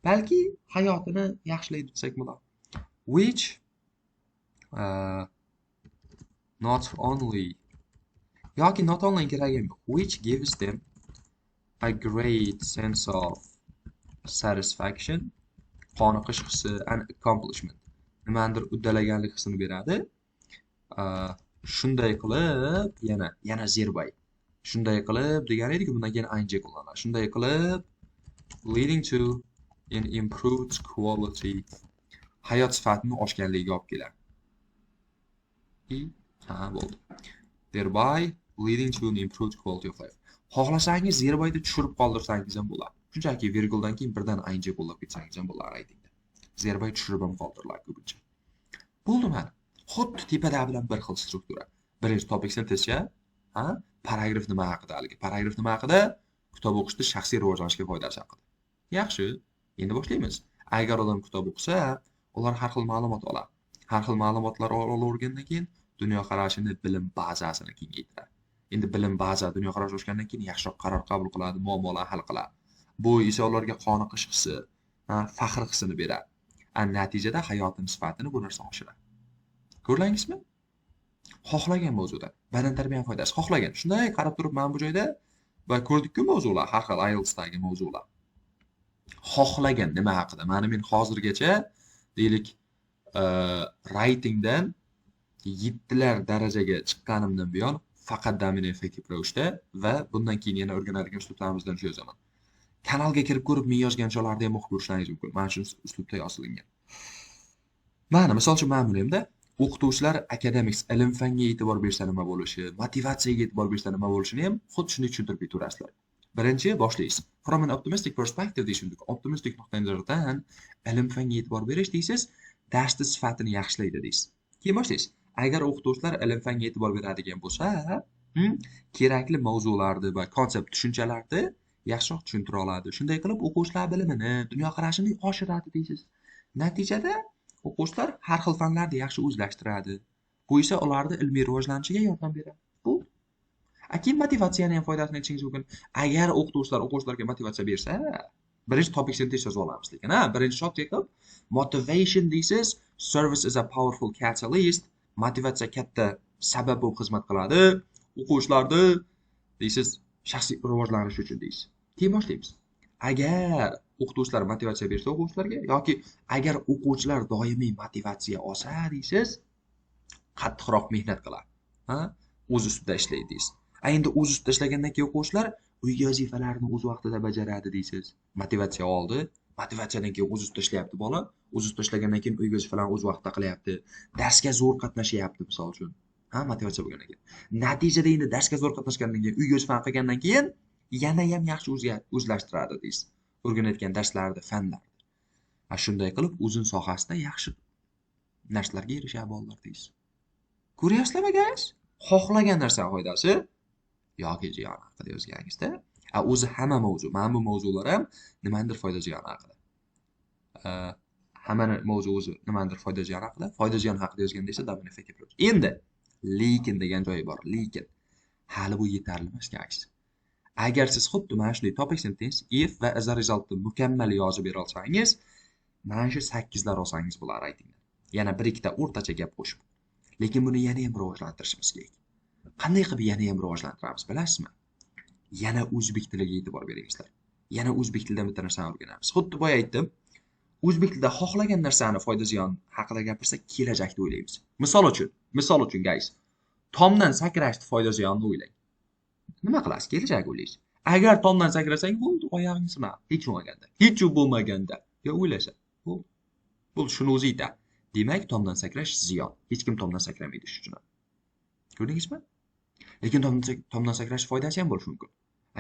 Balki hayotini yaxshilaydi desak bo'ladi. Which not only yoki not only kerak ham yo'q. Which gives them a great sense of satisfaction, qoniqish hissi, and accomplishment, nimanidir uddalaganlik hissini beradi. Shunday qilib, yana thereby. Shunday qilib degan edik, bundan keyin ing qo'llaniladi. Shunday qilib, leading to an improved quality, hayot sifatini oshganligiga olib keladi. И ha, bo'ldi. Thereby leading to an improved quality of life. Xohlasangiz thereby tushirib qoldirsangiz ham bo'ladi. Shunchaki virguldan keyin birdan ing qo'llab ketsangiz ham bo'ladi writingda. Thereby tushirib ham qoldiriladi ko'pincha. Bo'ldi mana. Xuddi tepada bilan bir xil struktura. Birinchi topic sentence, ha? Paragraf nima haqida haligi? Paragraf nima haqida? Kitob o'qishda shaxsiy rivojlanishga foydasi haqida. Yaxshi, endi boshlaymiz. Agar odam kitob o'qisa, ular har xil ma'lumot oladi. Har xil ma'lumotlar olavergandan keyin dunyoqarashini, bilim bazasini kengaytiradi. Endi bilim baza, dunyoqarash oshgandan keyin yaxshiroq qaror qabul qiladi, muammolarni hal qiladi. Bu esa ularga qoniqish hissi, faxr hissini beradi. Natijada hayotini sifatini bu narsa oshiradi. Ko'rdingizmi? Xohlagan mavzuda badan tarbiyani foydasi, xohlagan. Shunday qarab turib, mana bu joyda va ko'rdikku mavzular, har xil IELTSdagi mavzular. Xohlagan nima haqida? Mana men hozirgacha, deylik, writingdan 7lar darajaga chiqqanimdan buyon faqat domino effektiv ravishda va bundan keyin yana o'rganadigan uslublarimizdan shu yozaman. Kanalga kirib ko'rib, men yozgan joylarni ham o'qib ko'rishlaringiz mumkin. Mana shu uslubda yozilgan. Mana misol uchun, mana buni hamda o'qituvchilar academics, ilm fanga e'tibor bersa nima bo'lishi, motivatsiyaga e'tibor bersa nima bo'lishini ham xuddi shunday tushuntirib ketaverasizlar. Birinchi boshlaysiz. From an optimistic perspective deyish mumkin. Optimistik nuqtai nazardan ilm fanga e'tibor berish deysiz, darsni sifatini yaxshilaydi deysiz. Keyin boshlaysiz. Agar o'qituvchilar ilm fanga e'tibor beradigan bo'lsa, kerakli mavzularni va konsept tushunchalarni yaxshiroq tushuntira oladi. Shunday qilib o'quvchilar bilimini, dunyoqarashini oshiradi deysiz. Natijada o'quvchilar har xil fanlarni yaxshi o'zlashtiradi. Bu esa ularni ilmiy rivojlanishiga yordam beradi. Bu. Keyin motivatsiyani ham foydasini aytishingiz mumkin. Agar o'qituvchilar o'quvchilarga motivatsiya bersa, birinchi topic sentence yozib olamiz lekin, ha, birinchi topic qilib motivation deysiz, serves as a powerful catalyst, motivatsiya katta sabab bo'lib xizmat qiladi o'quvchilarni deysiz, shaxsiy rivojlanish uchun deysiz. Keyin boshlaymiz. Agar o'qituvchilar motivatsiya bersa o'quvchilarga yoki agar o'quvchilar doimiy motivatsiya olsa deysiz, qattiqroq mehnat qiladi. Ha? O'z ustida ishlaydi deysiz. A endi o'z ustida ishlagandan keyin o'quvchilar uyga vazifalarini o'z vaqtida bajaradi deysiz. Motivatsiya oldi, motivatsiyadan keyin o'z ustida ishlayapti bola, o'z ustida ishlagandan keyin uyga vazifalarini o'z vaqtida qilyapti. Darsga zo'r qatnashyapti misol uchun. Ha, motivatsiya bo'lgandan keyin. Natijada endi darsga zo'r qatnashgandan keyin, uyga vazifani qilgandan keyin yana ham yaxshi o'zlashtiradi deysiz. O'rganayotgan darslarni, fanlarni. A shunday qilib o'zini sohasida yaxshi narsalarga erishadi bolalar deysiz. Ko'ryapsizlarmi, guys? Xohlagan narsa foydasi yoki ziyoni haqida yozganingizda, a o'zi hamma mavzu, mana bu mavzular ham nimanidir foyda ziyoni haqida. Hammani mavzu o'zi nimanidir foyda ziyoni haqida, foyda ziyoni haqida yozganda esa domino effect approach. Endi lekin degan joyi bor, lekin hali bu yetarli emas, guys. Agar siz xuddi mana shunday topic sentence, if va as a resultni mukammal yozib bera olsangiz, mana shu 8lar olsangiz bo'ladi writingda. Yana bir ikkita o'rtacha gap qo'shib. Lekin buni yana ham rivojlantirishimiz kerak. Qanday qilib yana ham rivojlantiramiz, bilasizmi? Yana o'zbek tiliga e'tibor beringizlar. Yana o'zbek tilidan bitta narsani o'rganamiz. Xuddi boya aytdim, o'zbek tilida xohlagan narsani foyda ziyon haqida gapirsak, kelajakda o'ylaymiz. Misol uchun, guys, tomdan sakrashni foyda ziyonini o'ylang. Nima qilasiz? Kelajak o'ylaysiz. Agar tomdan sakrasang, bo'ldi, oyog'ing sinadi. Hech bo'lmaganda. Hech bo'lmaganda. Yo o'ylasan. Bo'ldi. Bo'ldi, shuni o'zi yetadi. Demak, tomdan sakrash ziyon. Hech kim tomdan sakramaydi shu uchun. Ko'rdingizmi? Lekin tomdan sakrash foydasi ham bo'lishi mumkin.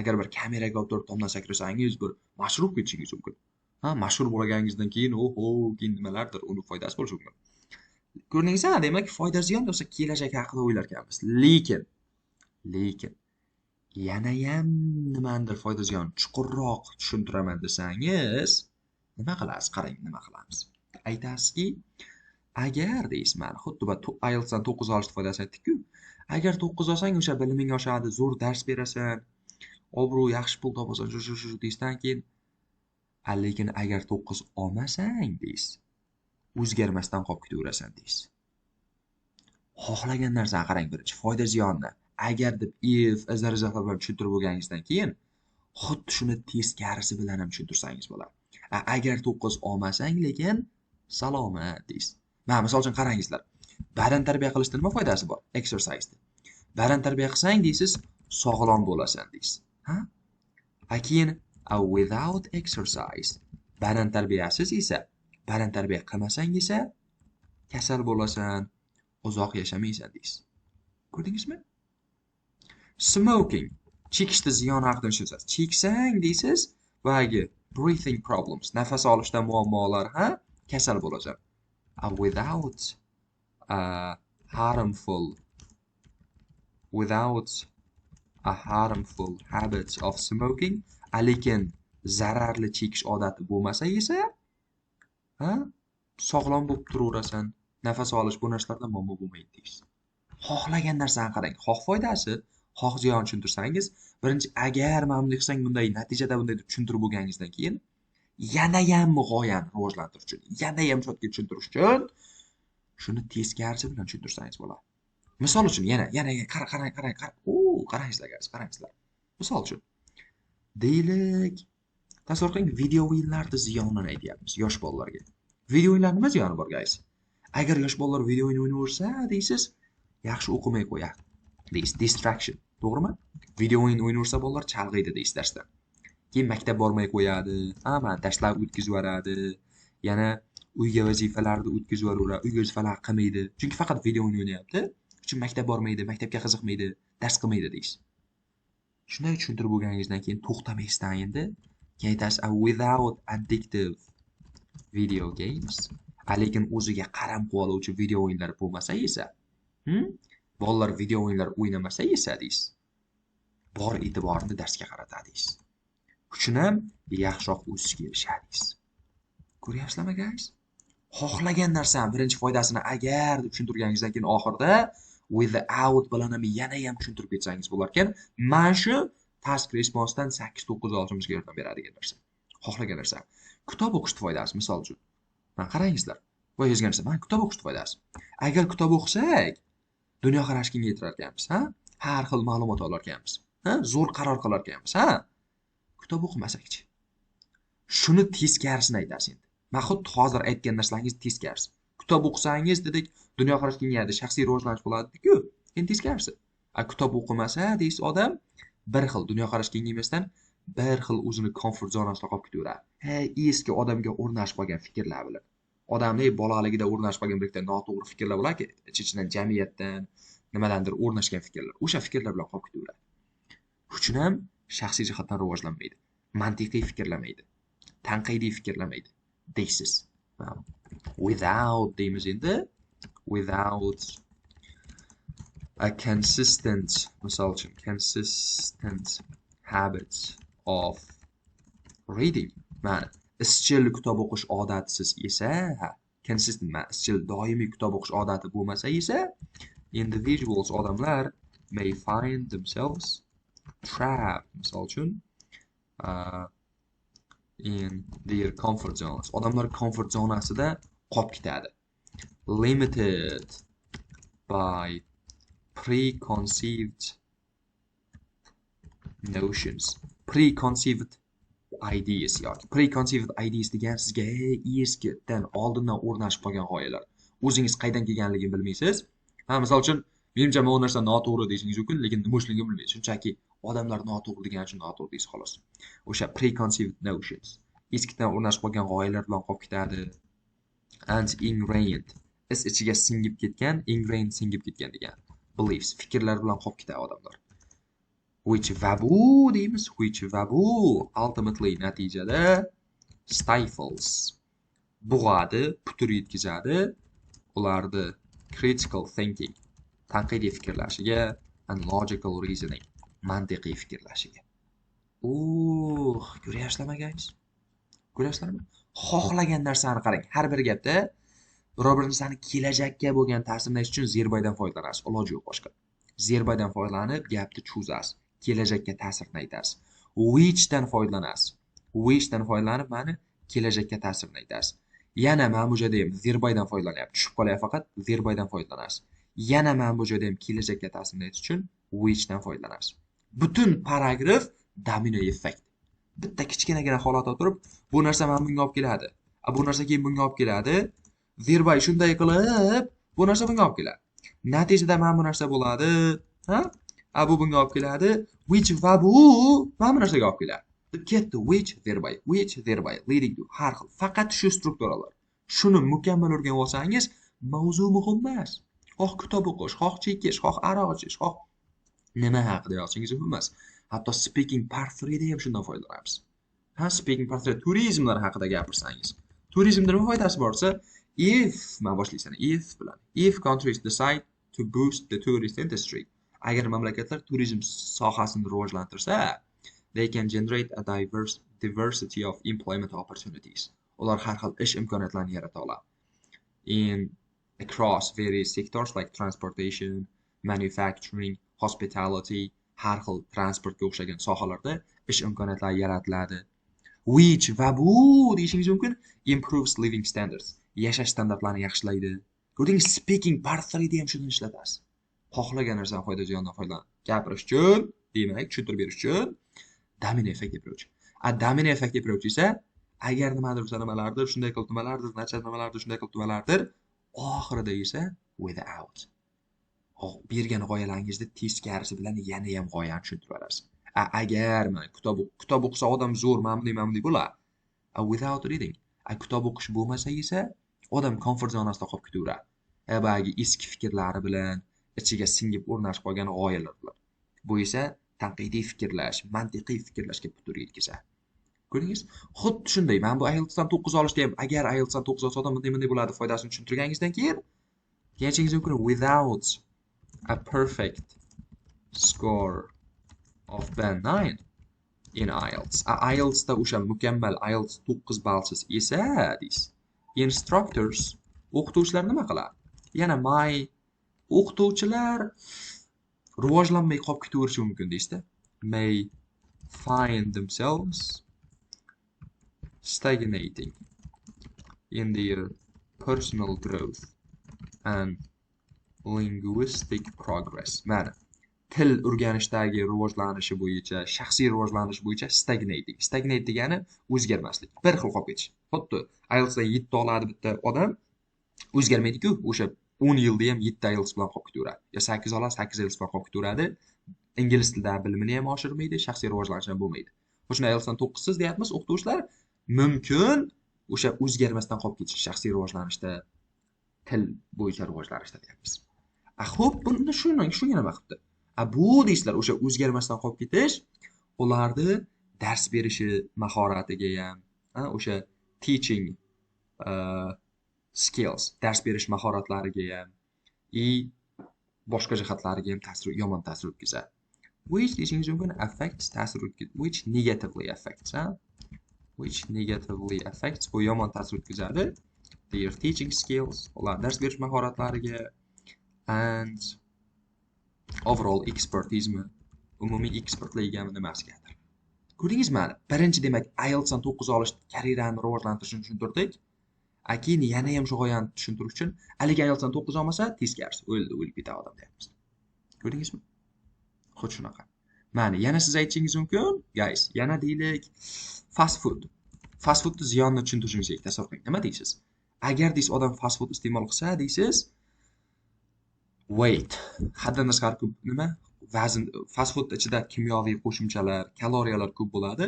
Agar bir kameraga olib turib tomdan sakrasangiz, bir mashhur bo'lib ketishingiz mumkin. Ha, mashhur bo'lganingizdan keyin, oho, keyin nimalardir, uni foydasi bo'lishi mumkin. Ko'rdingizmi? Demak, foyda ziyon bo'lsa, kelajak haqida o'ylar ekanmiz. Lekin yanayam nimanidir foyda ziyon chuqurroq tushuntiraman desangiz, nima qilasiz? Qarang, nima qilamiz? Aytasizki, agar deysiz, mana xuddi bu IELTSdan 9 olishni foydasini aytdik-ku. Agar 9 olsang, o'sha biliming oshadi, zo'r dars berasan, obro', yaxshi pul topasan, shu, shu, shu deysizdan keyin, lekin agar 9 olmasang deysiz, o'zgarmasdan qolib ketaverasan deysiz. Xohlagan narsani qarang, birinchi foyda ziyonni agar deb if, as a result bilan tushuntirib bo'lganingizdan keyin xuddi shuni teskarisi bilan ham tushuntirsangiz bo'ladi. Agar 9 olmasang, lekin salomat deysiz. Mana misol uchun qarangizlar. Badan tarbiya qilishda nima foydasi bor? Exercise. Badan tarbiya qilsang deysiz, sog'lom bo'lasan deysiz. Ha? A keyin without exercise, badan tarbiyasiz esa, badan tarbiya qilmasang esa kasal bo'lasan, uzoq yashamaysan deysiz. Ko'rdingizmi? Smoking, chekishni ziyoni haqida tushunasiz. Cheksang deysiz, boyagi breathing problems, nafas olishda muammolar, ha, kasal bo'lasan. Without a harmful habit of smoking, lekin zararli chekish odati bo'lmasa esa, ha, sog'lom bo'lib turaverasan, nafas olish, bu narsalarda muammo bo'lmaydi deysiz. Xohlagan narsani qarang, xoh foydasi, xoh ziyonini tushuntirsangiz, birinchi agar mana bunday qilsang, bunday natijada bunday deb tushuntirib bo'lganingizdan keyin yanayam g'oyani rivojlantirish uchun, yanayam чётко tushuntirish uchun shuni teskarisi bilan tushuntirsangiz bo'ladi. Misol uchun, yana qarang, qarang, qarang, qarang, o, qarangizlar, qarangizlar. Misol uchun, deylik, tasavvur qiling, video o'yinlarni ziyonini aytyapmiz yosh bolalarga. Video o'yinlarni nima ziyoni bor, guys? Agar yosh bolalar video o'yin o'ynayversa, deysiz, yaxshi o'qimay qo'yadi deysiz, distraction, to'g'rimi? Video o'yin o'ynayversa bolalar chalg'iydi deysiz darsdan. Keyin maktab bormay qo'yadi, ha, mana darslar o'tkazib yuboradi, yana uyga vazifalarni o'tkazib yuboraveradi, uyga vazifalar qilmaydi. Chunki faqat video o'yin o'ynayapti. Uchun maktab bormaydi, maktabga qiziqmaydi, dars qilmaydi deysiz. Shunday tushuntirib bo'lganingizdan keyin to'xtamasdan endi keyin aytasiz, without addictive video games, lekin o'ziga qaram qilib oluvchi video o'yinlar bo'lmasa esa, bolalar video o'yinlar o'ynamasa esa deysiz, bor e'tiborini darsga qaratadi deysiz. Uchun ham yaxshiroq o'sishga erishadi deysiz. Ko'ryapsizlarmi, guys? Xohlagan narsani birinchi foydasini agar deb tushuntirganingizdan keyin oxirida without bilan ham yana ham tushuntirib ketsangiz bo'lar ekan. Mana shu task responsedan 8-9 olishimizga yordam beradigan narsa. Xohlagan narsa. Kitob o'qishni foydasi, misol uchun. Mana qarangizlar. Boya yozgan narsa, mana kitob o'qishni foydasi. Agar kitob o'qisak, dunyoqarash kengaytirar ekanmiz, ha? Har xil ma'lumot olar ekanmiz. Ha? Zo'r qaror qilar ekanmiz, ha? Kitob o'qimasakchi? Shuni teskarisini aytasiz endi. Man xuddi hozir aytgan narsalaringiz teskarisi. Kitob o'qisangiz dedik, dunyoqarash kengayadi, shaxsiy rivojlanish bo'ladi dedik-ku. Endi teskarisi. A kitob o'qimasa deysiz, odam bir xil dunyoqarash kengaymasdan bir xil o'zini komfort zonasida qolib ketaveradi. Ha, eski odamga o'rnashib qolgan fikrlar bilan. Odamning bolaligida o'rnashib qolgan bir ikkita noto'g'ri fikrlar bo'ladiki, ich-ichidan jamiyatdan, nimadandir o'rnashgan fikrlar. O'sha fikrlar bilan qolib ketaveradi. Uchun ham shaxsiy jihatdan rivojlanmaydi. Mantiqiy fikrlamaydi. Tanqidiy fikrlamaydi deysiz. Without deymiz endi. Without a consistent, misol uchun, consistent habit of reading. Mana izchil kitob o'qish odatisiz esa, ha, consistent, mana izchil doimiy kitob o'qish odati bo'lmasa esa, individuals, odamlar, may find themselves trapped, misol uchun, in their comfort zones. Odamlar comfort zonasida qolib ketadi. Limited by preconceived notions, preconceived ideas yoki preconceived ideas degan sizga eskidan, oldindan o'rnashib qolgan g'oyalar. O'zingiz qaydan kelganligini bilmaysiz. Ha, misol uchun, menimcha, bu narsa noto'g'ri deyishingiz mumkin, lekin nima uchunligini bilmaysiz. Shunchaki odamlar noto'g'ri degani uchun noto'g'ri deysiz, xolos. O'sha preconceived notions, eskidan o'rnashib qolgan g'oyalar bilan qolib ketadi. And ingrained, is ichiga singib ketgan, ingrained singib ketgan degan, beliefs, fikrlar bilan qolib ketadi odamlar. Which, va bu deymiz, which, va bu, ultimately, natijada, stifles, bo'g'adi, putur yetkazadi ularni critical thinking, tanqidiy fikrlashiga, and logical reasoning, mantiqiy fikrlashiga. Uh, ko'ryapsizlarmi, guys? Ko'ryapsizlarmi? Xohlagan narsani qarang, har bir gapda biror bir narsani kelajakka bo'lgan ta'sirini aytish uchun thereby dan foydalanasiz, iloji yo'q boshqa. Thereby dan foydalanib gapni cho'zasiz, kelajakka ta'sirini aytasiz. Which dan foydalanasiz, which dan foydalanib mani kelajakka ta'sirini aytasiz. Yana mana bu joyda ham thereby dan foydalanyapti, tushib qolyapti, faqat thereby dan foydalanasiz. Yana mana bu joyda ham kelajakka ta'sirini aytish uchun which dan foydalanasiz. Butun paragraf domino effekt. Bitta kichkinagina holatda turib, bu narsa mana bunga olib keladi, a bu narsa keyin bunga olib keladi, thereby shunday qilib bu narsa bunga olib keladi, natijada mana bu narsa bo'ladi. Ha, a bu bunga olib keladi, which, va bu mana bu narsaga olib keladi deb ketdi. Which, thereby, which, thereby leading to, har xil, faqat shu strukturalar. Shuni mukammal o'rganib olsangiz, mavzu muhim emas. Xoh kitob o'qish, xoh chekish, xoh aroq ichish, xoh nima haqida yozishingiz muhim emas. Hatto speaking part 3da ham shundan foydalanamiz. Ha, speaking part 3 turizmlar haqida gapirsangiz, turizmda nima foydasi borsa, if man boshlaysan if bilan: if countries decide to boost the tourist industry, agar mamlakatlar turizm sohasini rivojlantirsa, they can generate a diverse diversity of employment opportunities, ular har xil ish imkoniyatlarini yarata oladi, in across various sectors like transportation, manufacturing, hospitality. Har xil transportga o'xshagan sohalarda ish imkoniyatlari yaratiladi. Which, va bu deyishingiz mumkin, improves living standards, yashash standartlarini yaxshilaydi. Ko'rdingiz, speaking part 3da ham shuni ishlatasiz. Xohlagan narsani foyda ziyondan foydalanib gapirish uchun, demak, tushuntirib berish uchun domino effect approach. A domino effect approach esa agar nimadir bo'lsa, nimalardir shunday qilib, nimalardir nachar, nimalardir shunday qilib, nimalardir oxirida esa without bergan g'oyalaringizni teskarisi bilan yana ham g'oyani tushuntirib yuborasiz. A agar mana kitob o'qisa odam zo'r, mana bunday, mana bunday bo'ladi. A without reading, a kitob o'qish bo'lmasa esa odam komfort zonasida qolib ketaveradi. Boyagi eski fikrlari bilan, ichiga singib o'rnashib qolgan g'oyalar bilan. Bu esa tanqidiy fikrlash, mantiqiy fikrlashga putur yetkazadi. Ko'rdingiz? Xuddi shunday, mana bu IELTSdan 9 olishda ham, agar IELTSdan 9 olsa odam bunday bunday bo'ladi, foydasini tushuntirganingizdan keyin aytishingiz mumkin: without a perfect score of band 9 in IELTS. A IELTSda o'sha mukammal IELTS 9 ballsiz esa deysiz. Instructors, o'qituvchilar nima qiladi? Yana may, o'qituvchilar rivojlanmay qolib ketaverishi mumkin deysizda. May find themselves stagnating in their personal growth and linguistic progress. Mana, til o'rganishdagi rivojlanishi bo'yicha, shaxsiy rivojlanish bo'yicha stagnating. Stagnate degani o'zgarmaslik, bir xil qolib ketish. Xuddi IELTSdan 7 oladi bitta odam, o'zgarmaydi-ku, o'sha 10 yilda ham 7 IELTS bilan qolib ketaveradi. Yo 8 oladi, 8 IELTS bilan qolib ketaveradi. Ingliz tilidagi bilimini ham oshirmaydi, shaxsiy rivojlanish ham bo'lmaydi. O'shunda IELTSdan 9siz deyapmiz, o'qituvchilar mumkin o'sha o'zgarmasdan qolib ketish shaxsiy rivojlanishda, til bo'yicha rivojlanishda deyapmiz. A xo'p, buni shuni shunga nima qilibdi? A bu deysizlar, o'sha o'zgarmasdan qolib ketish ularni dars berishi mahoratiga ham, o'sha teaching skills, dars berish mahoratlariga ham и boshqa jihatlariga ham ta'sir, yomon ta'sir o'tkazadi. Which deyishingiz mumkin, affects, ta'sir o'tkazadi, which negatively affects, ha? Which negatively affects, bu yomon ta'sir o'tkazadi their teaching skills, ular dars berish mahoratlariga, and overall expertise, umumiy ekspertligigami, nimasigadir. Ko'rdingizmi? Birinchi, demak, IELTSdan 9 olish karyerani rivojlantirishini tushuntirdik. A keyin yana ham shu g'oyani tushuntirish uchun haligi IELTSdan 9 olmasa, teskarisi, o'ldi, o'lib ketadi odam deyapmiz. Ko'rdingizmi? Xuddi shunaqa. Mana yana siz aytishingiz mumkin, guys, yana deylik fast food. Fast foodni ziyonini tushuntirishingiz kerak. Tasavvur qiling. Nima deysiz? Agar deysiz odam fast food iste'mol qilsa, deysiz, weight, haddan tashqari ko'p nima? Vazn, fast food ichida kimyoviy qo'shimchalar, kaloriyalar ko'p bo'ladi.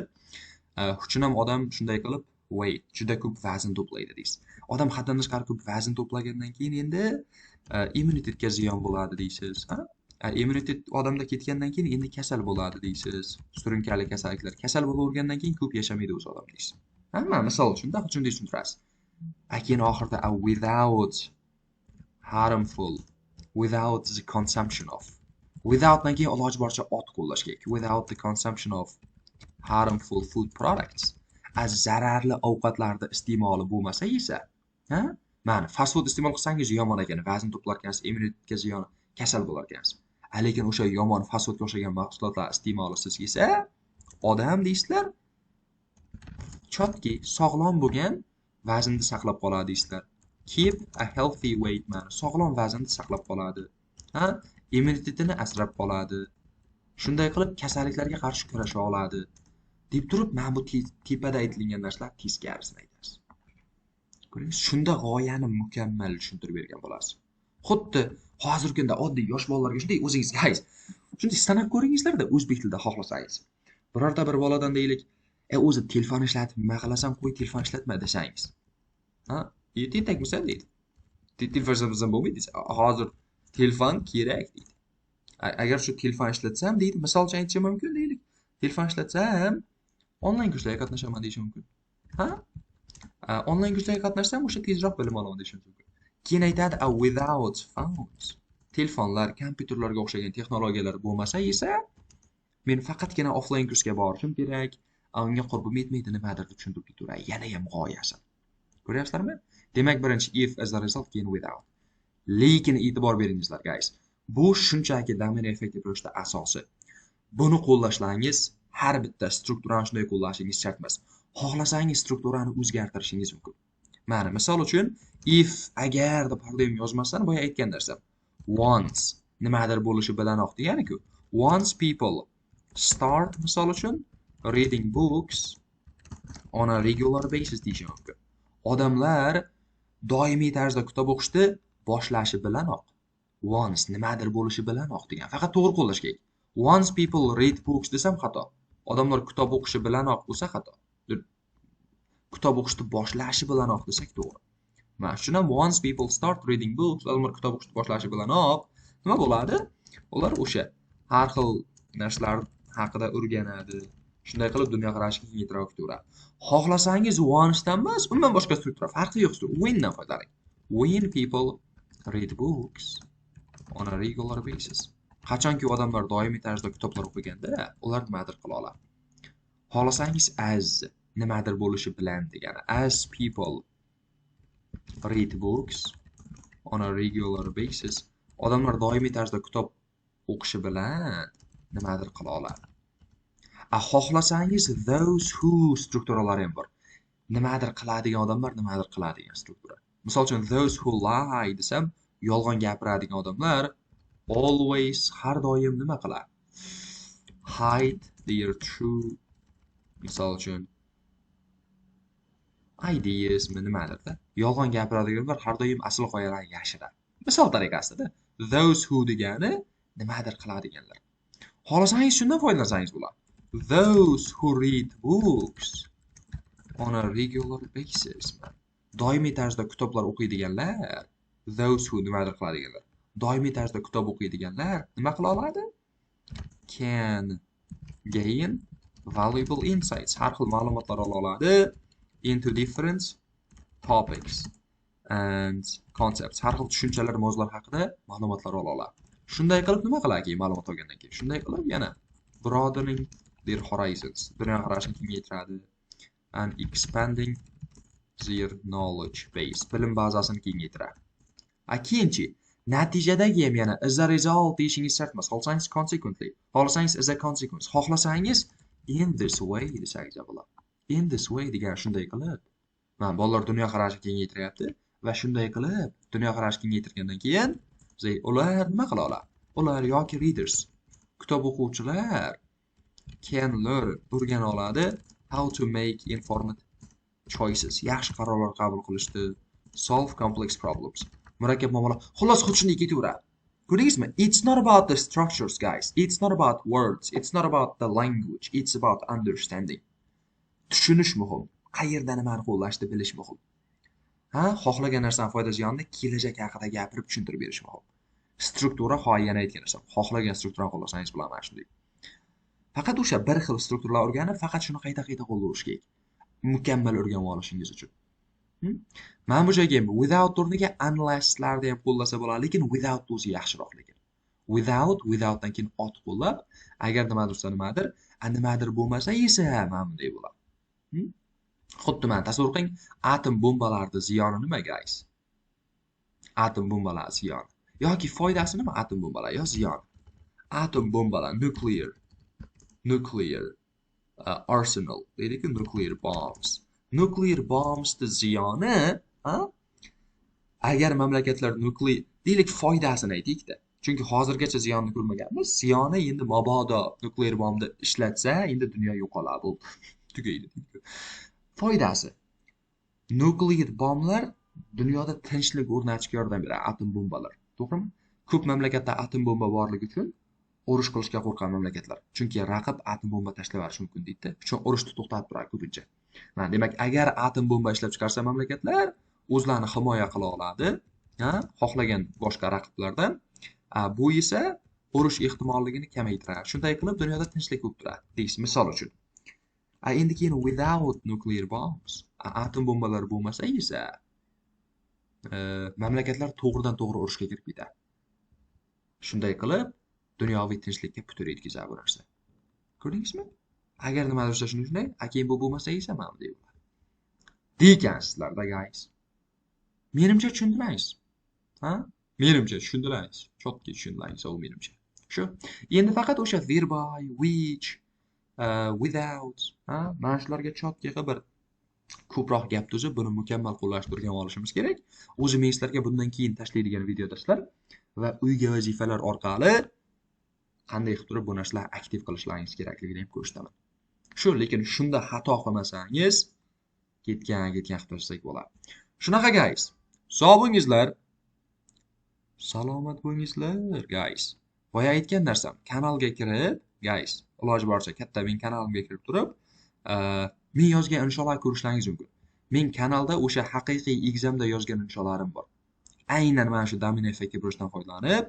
Uchun ham odam shunday qilib weight, juda ko'p vazn to'playdi deysiz. Odam haddan tashqari ko'p vazn to'plagandan keyin endi immunitetga ziyon bo'ladi deysiz, ha? Immunitet odamda ketgandan keyin endi kasal bo'ladi deysiz. Surunkali kasalliklar. Kasal bo'lavergandan keyin ko'p yashamaydi o'zi odam deysiz. Hamma misol uchun da shunday tushuntirasiz. A keyin oxirida without harmful, without the consumption of. Withoutdan keyin iloji boricha ot qo'llash kerak. Without the consumption of harmful food products. Zararli ovqatlarni iste'moli bo'lmasa esa, ha? Mana fast food iste'mol qilsangiz yomon ekan, vazn to'plar ekansiz, immunitetga ziyon, kasal bo'lar ekansiz. Lekin o'sha yomon fast foodga o'xshagan mahsulotlar iste'molisiz esa, odam deysizlar, chotki sog'lom bo'lgan vaznni saqlab qoladi deysizlar. Keep a healthy weight, mana sog'lom vaznni saqlab qoladi. Ha? Immunitetini asrab qoladi. Shunday qilib kasalliklarga qarshi kurasha oladi. Deb turib, mana bu tepada aytilgan narsalar teskarisini aytasiz. Ko'rdingiz? Shunda g'oyani mukammal tushuntirib bergan bo'lasiz. Xuddi hozirgi kunda oddiy yosh bolalarga shunday o'zingiz, guys, shunday sanab ko'ringizlarda o'zbek tilida xohlasangiz. Birorta bir boladan deylik, o'zi telefon ishlatib nima qilasan, qo'y telefon ishlatma desangiz. Ha? Tentakmisan deydi. Telefon ishlatmasam bo'lmaydi deysiz. Hozir telefon kerak deydi. Agar shu telefon ishlatsam deydi, misol uchun aytishim mumkin deylik. Telefon ishlatsam onlayn kurslarga qatnashaman deyishim mumkin. Ha? Onlayn kurslarga qatnashsam o'sha tezroq bilim olaman deyishim mumkin. Keyin aytadi, without phones. Telefonlar, kompyuterlarga o'xshagan texnologiyalar bo'lmasa esa, men faqatgina offlayn kursga borishim kerak. Unga qurbim yetmaydi, nimadir deb tushuntirib ketaveradi. Yana ham g'oyasi. Ko'ryapsizlarmi? Demak, birinchi if, as a result, keyin without. Lekin e'tibor beringizlar, guys. Bu shunchaki domino effect approachda asosi. Buni qo'llashlaringiz, har bitta strukturani shunday qo'llashingiz shart emas. Xohlasangiz strukturani o'zgartirishingiz mumkin. Mana misol uchun if, agar deb har doim yozmasdan boya aytgan narsam. Once nimadir bo'lishi bilanoq degani-ku. Once people start, misol uchun, reading books on a regular basis deyishi mumkin. Odamlar doimiy tarzda kitob o'qishni boshlashi bilanoq. Once nimadir bo'lishi bilanoq degan. Faqat to'g'ri qo'llash kerak. Once people read books desam xato. Odamlar kitob o'qishi bilanoq bo'lsa xato. Kitob o'qishni boshlashi bilanoq desak to'g'ri. Mana shuni ham once people start reading books, odamlar kitob o'qishni boshlashi bilanoq nima bo'ladi? Ular o'sha har xil narsalar haqida o'rganadi. Shunday qilib dunyoqarashi kengaytirib ketaveradi. Xohlasangiz once'dan emas, umuman boshqa struktura, farqi yo'q. When'dan foydalaning. When people read books on a regular basis. Qachonki odamlar doimiy tarzda kitoblar o'qiganda, ular nimadir qila oladi. Xohlasangiz as nimadir bo'lishi bilan degani. As people read books on a regular basis. Odamlar doimiy tarzda kitob o'qishi bilan nimadir qila oladi. Xohlasangiz those who strukturalari ham bor. Nimadir qiladigan odamlar nimadir qiladigan struktura. Misol uchun those who lie desam, yolg'on gapiradigan odamlar always, har doim nima qiladi? Hide their true, misol uchun, ideasmi nimadirda. Yolg'on gapiradiganlar har doim asl g'oyalarni yashiradi. Misol tariqasida those who degani nimadir qiladiganlar. Xohlasangiz shundan foydalansangiz bo'ladi. Those who read books on a regular basis. Doimiy tarzda kitoblar o'qiydiganlar, those who nimadir qiladiganlar. Doimiy tarzda kitob o'qiydiganlar nima qila oladi? Can gain valuable insights. Har xil ma'lumotlar ola oladi into different topics and concepts. Har xil tushunchalar, mavzular haqida ma'lumotlar ola oladi. Shunday qilib nima qiladi keyin ma'lumot olgandan keyin? Shunday qilib yana broadening their horizons, dunyoqarashini kengaytiradi and expanding their knowledge base, bilim bazasini kengaytiradi. A keyinchi natijadagi ham yana as a result deyishingiz shart emas. Xohlasangiz consequently, xohlasangiz as a consequence, xohlasangiz in this way desangiz bo'ladi. In this way degan shunday qilib Mana, bolalar dunyoqarashi kengaytiryapti va shunday qilib dunyoqarashi kengaytirgandan keyin ular nima qila oladi? Ular yoki readers, kitob o'quvchilar, can learn, o'rgana oladi, how to make informed choices, yaxshi qarorlar qabul qilishni, solve complex problems, murakkab muammolar. Xullas, xuddi shunday ketaveradi. Ko'rdingizmi? It's not about the structures, guys. It's not about words. It's not about the language. It's about understanding. Tushunish muhim. Qayerda nimani qo'llashni bilish muhim. Ha, xohlagan narsani foyda ziyonini kelajak haqida gapirib tushuntirib berish muhim. Struktura, hoy, yana aytgan narsam, xohlagan strukturani qo'llasangiz bo'ladi mana shunday. Faqat o'sha bir xil strukturalar o'rganib, faqat shuni qayta-qayta qo'llaverish kerak. Mukammal o'rganib olishingiz uchun. Mana bu joyga ham without o'rniga unless'larni ham qo'llasa bo'ladi, lekin without o'zi yaxshiroq lekin. Without, withoutdan keyin ot qo'llab, agar nimadir bo'lsa nimadir, a nimadir bo'lmasa esa mana bunday bo'ladi. Xuddi mana tasavvur qiling, atom bombalarni ziyoni nima, guys? Atom bombalari ziyoni yoki foydasi nima, atom bombalar yo ziyoni? Atom bombalar, nuclear arsenal deydiku, nuclear bombs. Nuclear bombsni ziyoni, ha? Agar mamlakatlar nuclear, deylik, foydasini aytaylikda. Chunki hozirgacha ziyonni ko'rmaganmiz. Ziyoni endi mabodo nuclear bombni ishlatsa, endi dunyo yo'qoladi, bo'ldi. Tugaydi. Foydasi. Nuclear bomblar dunyoda tinchlik o'rnatishga yordam beradi, atom bombalar. To'g'rimi? Ko'p mamlakatda atom bomba borligi uchun urush qilishga qo'rqadi mamlakatlar. Chunki raqib atom bomba tashlab yuborishi mumkin deydi. Uchun urushni to'xtatib turadi ko'pincha. Mana, demak, agar atom bomba ishlab chiqarsa mamlakatlar o'zlarini himoya qila oladi, ha, xohlagan boshqa raqiblardan. Bu esa urush ehtimolligini kamaytiradi. Shunday qilib dunyoda tinchlik bo'lib turadi, deysiz, misol uchun. A endi keyin without nuclear bombs, atom bombalari bo'lmasa esa mamlakatlar to'g'ridan to'g'ri urushga kirib ketadi. Shunday qilib dunyoviy tinchlikka putur yetkazadi bu narsa. Ko'rdingizmi? Agar nimadir bo'lsa shuni shunday, a keyin bu bo'lmasa esa mana bunday bo'ladi. Deykansizlarda, guys. Menimcha tushundilaringiz. Ha? Menimcha tushundilaringiz. Чётко tushundilaringiz, u menimcha. Shu. Endi faqat o'sha whereby, which, without, ha? Mana shularga чётко qilib bir ko'proq gap tuzib, buni mukammal qo'llashni o'rganib olishimiz kerak. O'zi men sizlarga bundan keyin tashlaydigan video darslar va uyga vazifalar orqali qanday qilib turib bu narsalarni aktiv qilishlaringiz kerakligini ham ko'rsataman. Shu, lekin shunda xato qilmasangiz, ketgan ketgan qilib tashlasak bo'ladi. Shunaqa, guys. Sog' bo'lingizlar. Salomat bo'lingizlar, guys. Boya aytgan narsam, kanalga kirib, guys, iloji boricha katta men kanalimga kirib turib, men yozgan insholar ko'rishlaringiz mumkin. Men kanalda o'sha haqiqiy examda yozgan insholarim bor. Aynan mana shu domino effekti burishdan foydalanib,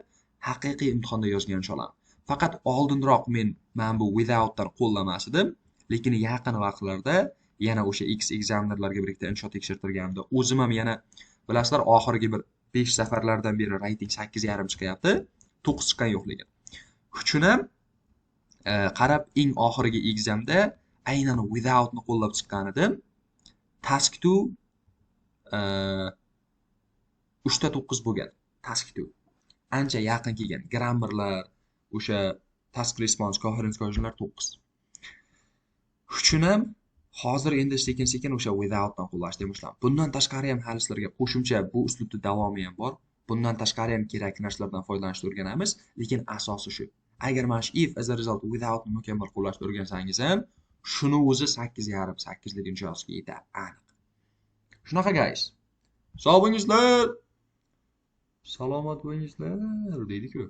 haqiqiy imtihonda yozgan insholarim. Faqat oldinroq men mana bu withoutlar qo'llamas edim, lekin yaqin vaqtlarda yana o'sha X examinerlarga birikta insho tekshirtirganimda o'zim ham yana, bilasizlar, oxirgi bir 5 safarlardan beri reyting 8,5 chiqyapti, 9 chiqqan yo'q lekin. Uchun ham qarab eng oxirgi examda aynan withoutni qo'llab chiqqan edim. Task 2 3 ta 9 bo'lgan. Task 2 ancha yaqin kelgan. Grammarlar, o'sha task response, coherence, cohesionlar 9. Uchun ham hozir endi sekin-sekin o'sha withoutdan qo'llashni boshladim. Bundan tashqari ham hali sizlarga qo'shimcha bu uslubni davomi ham bor. Bundan tashqari ham kerakli narsalardan foydalanishni o'rganamiz, lekin asosi shu. Agar mana shu if, as a result, withoutni mukammal qo'llashni o'rgansangiz ham, shuni o'zi 8,5, 8lik imtiyozga yetadi aniq. Shunaqa, guys. Sog' bo'lingizlar. Salomat bo'lingizlar deydi-ku.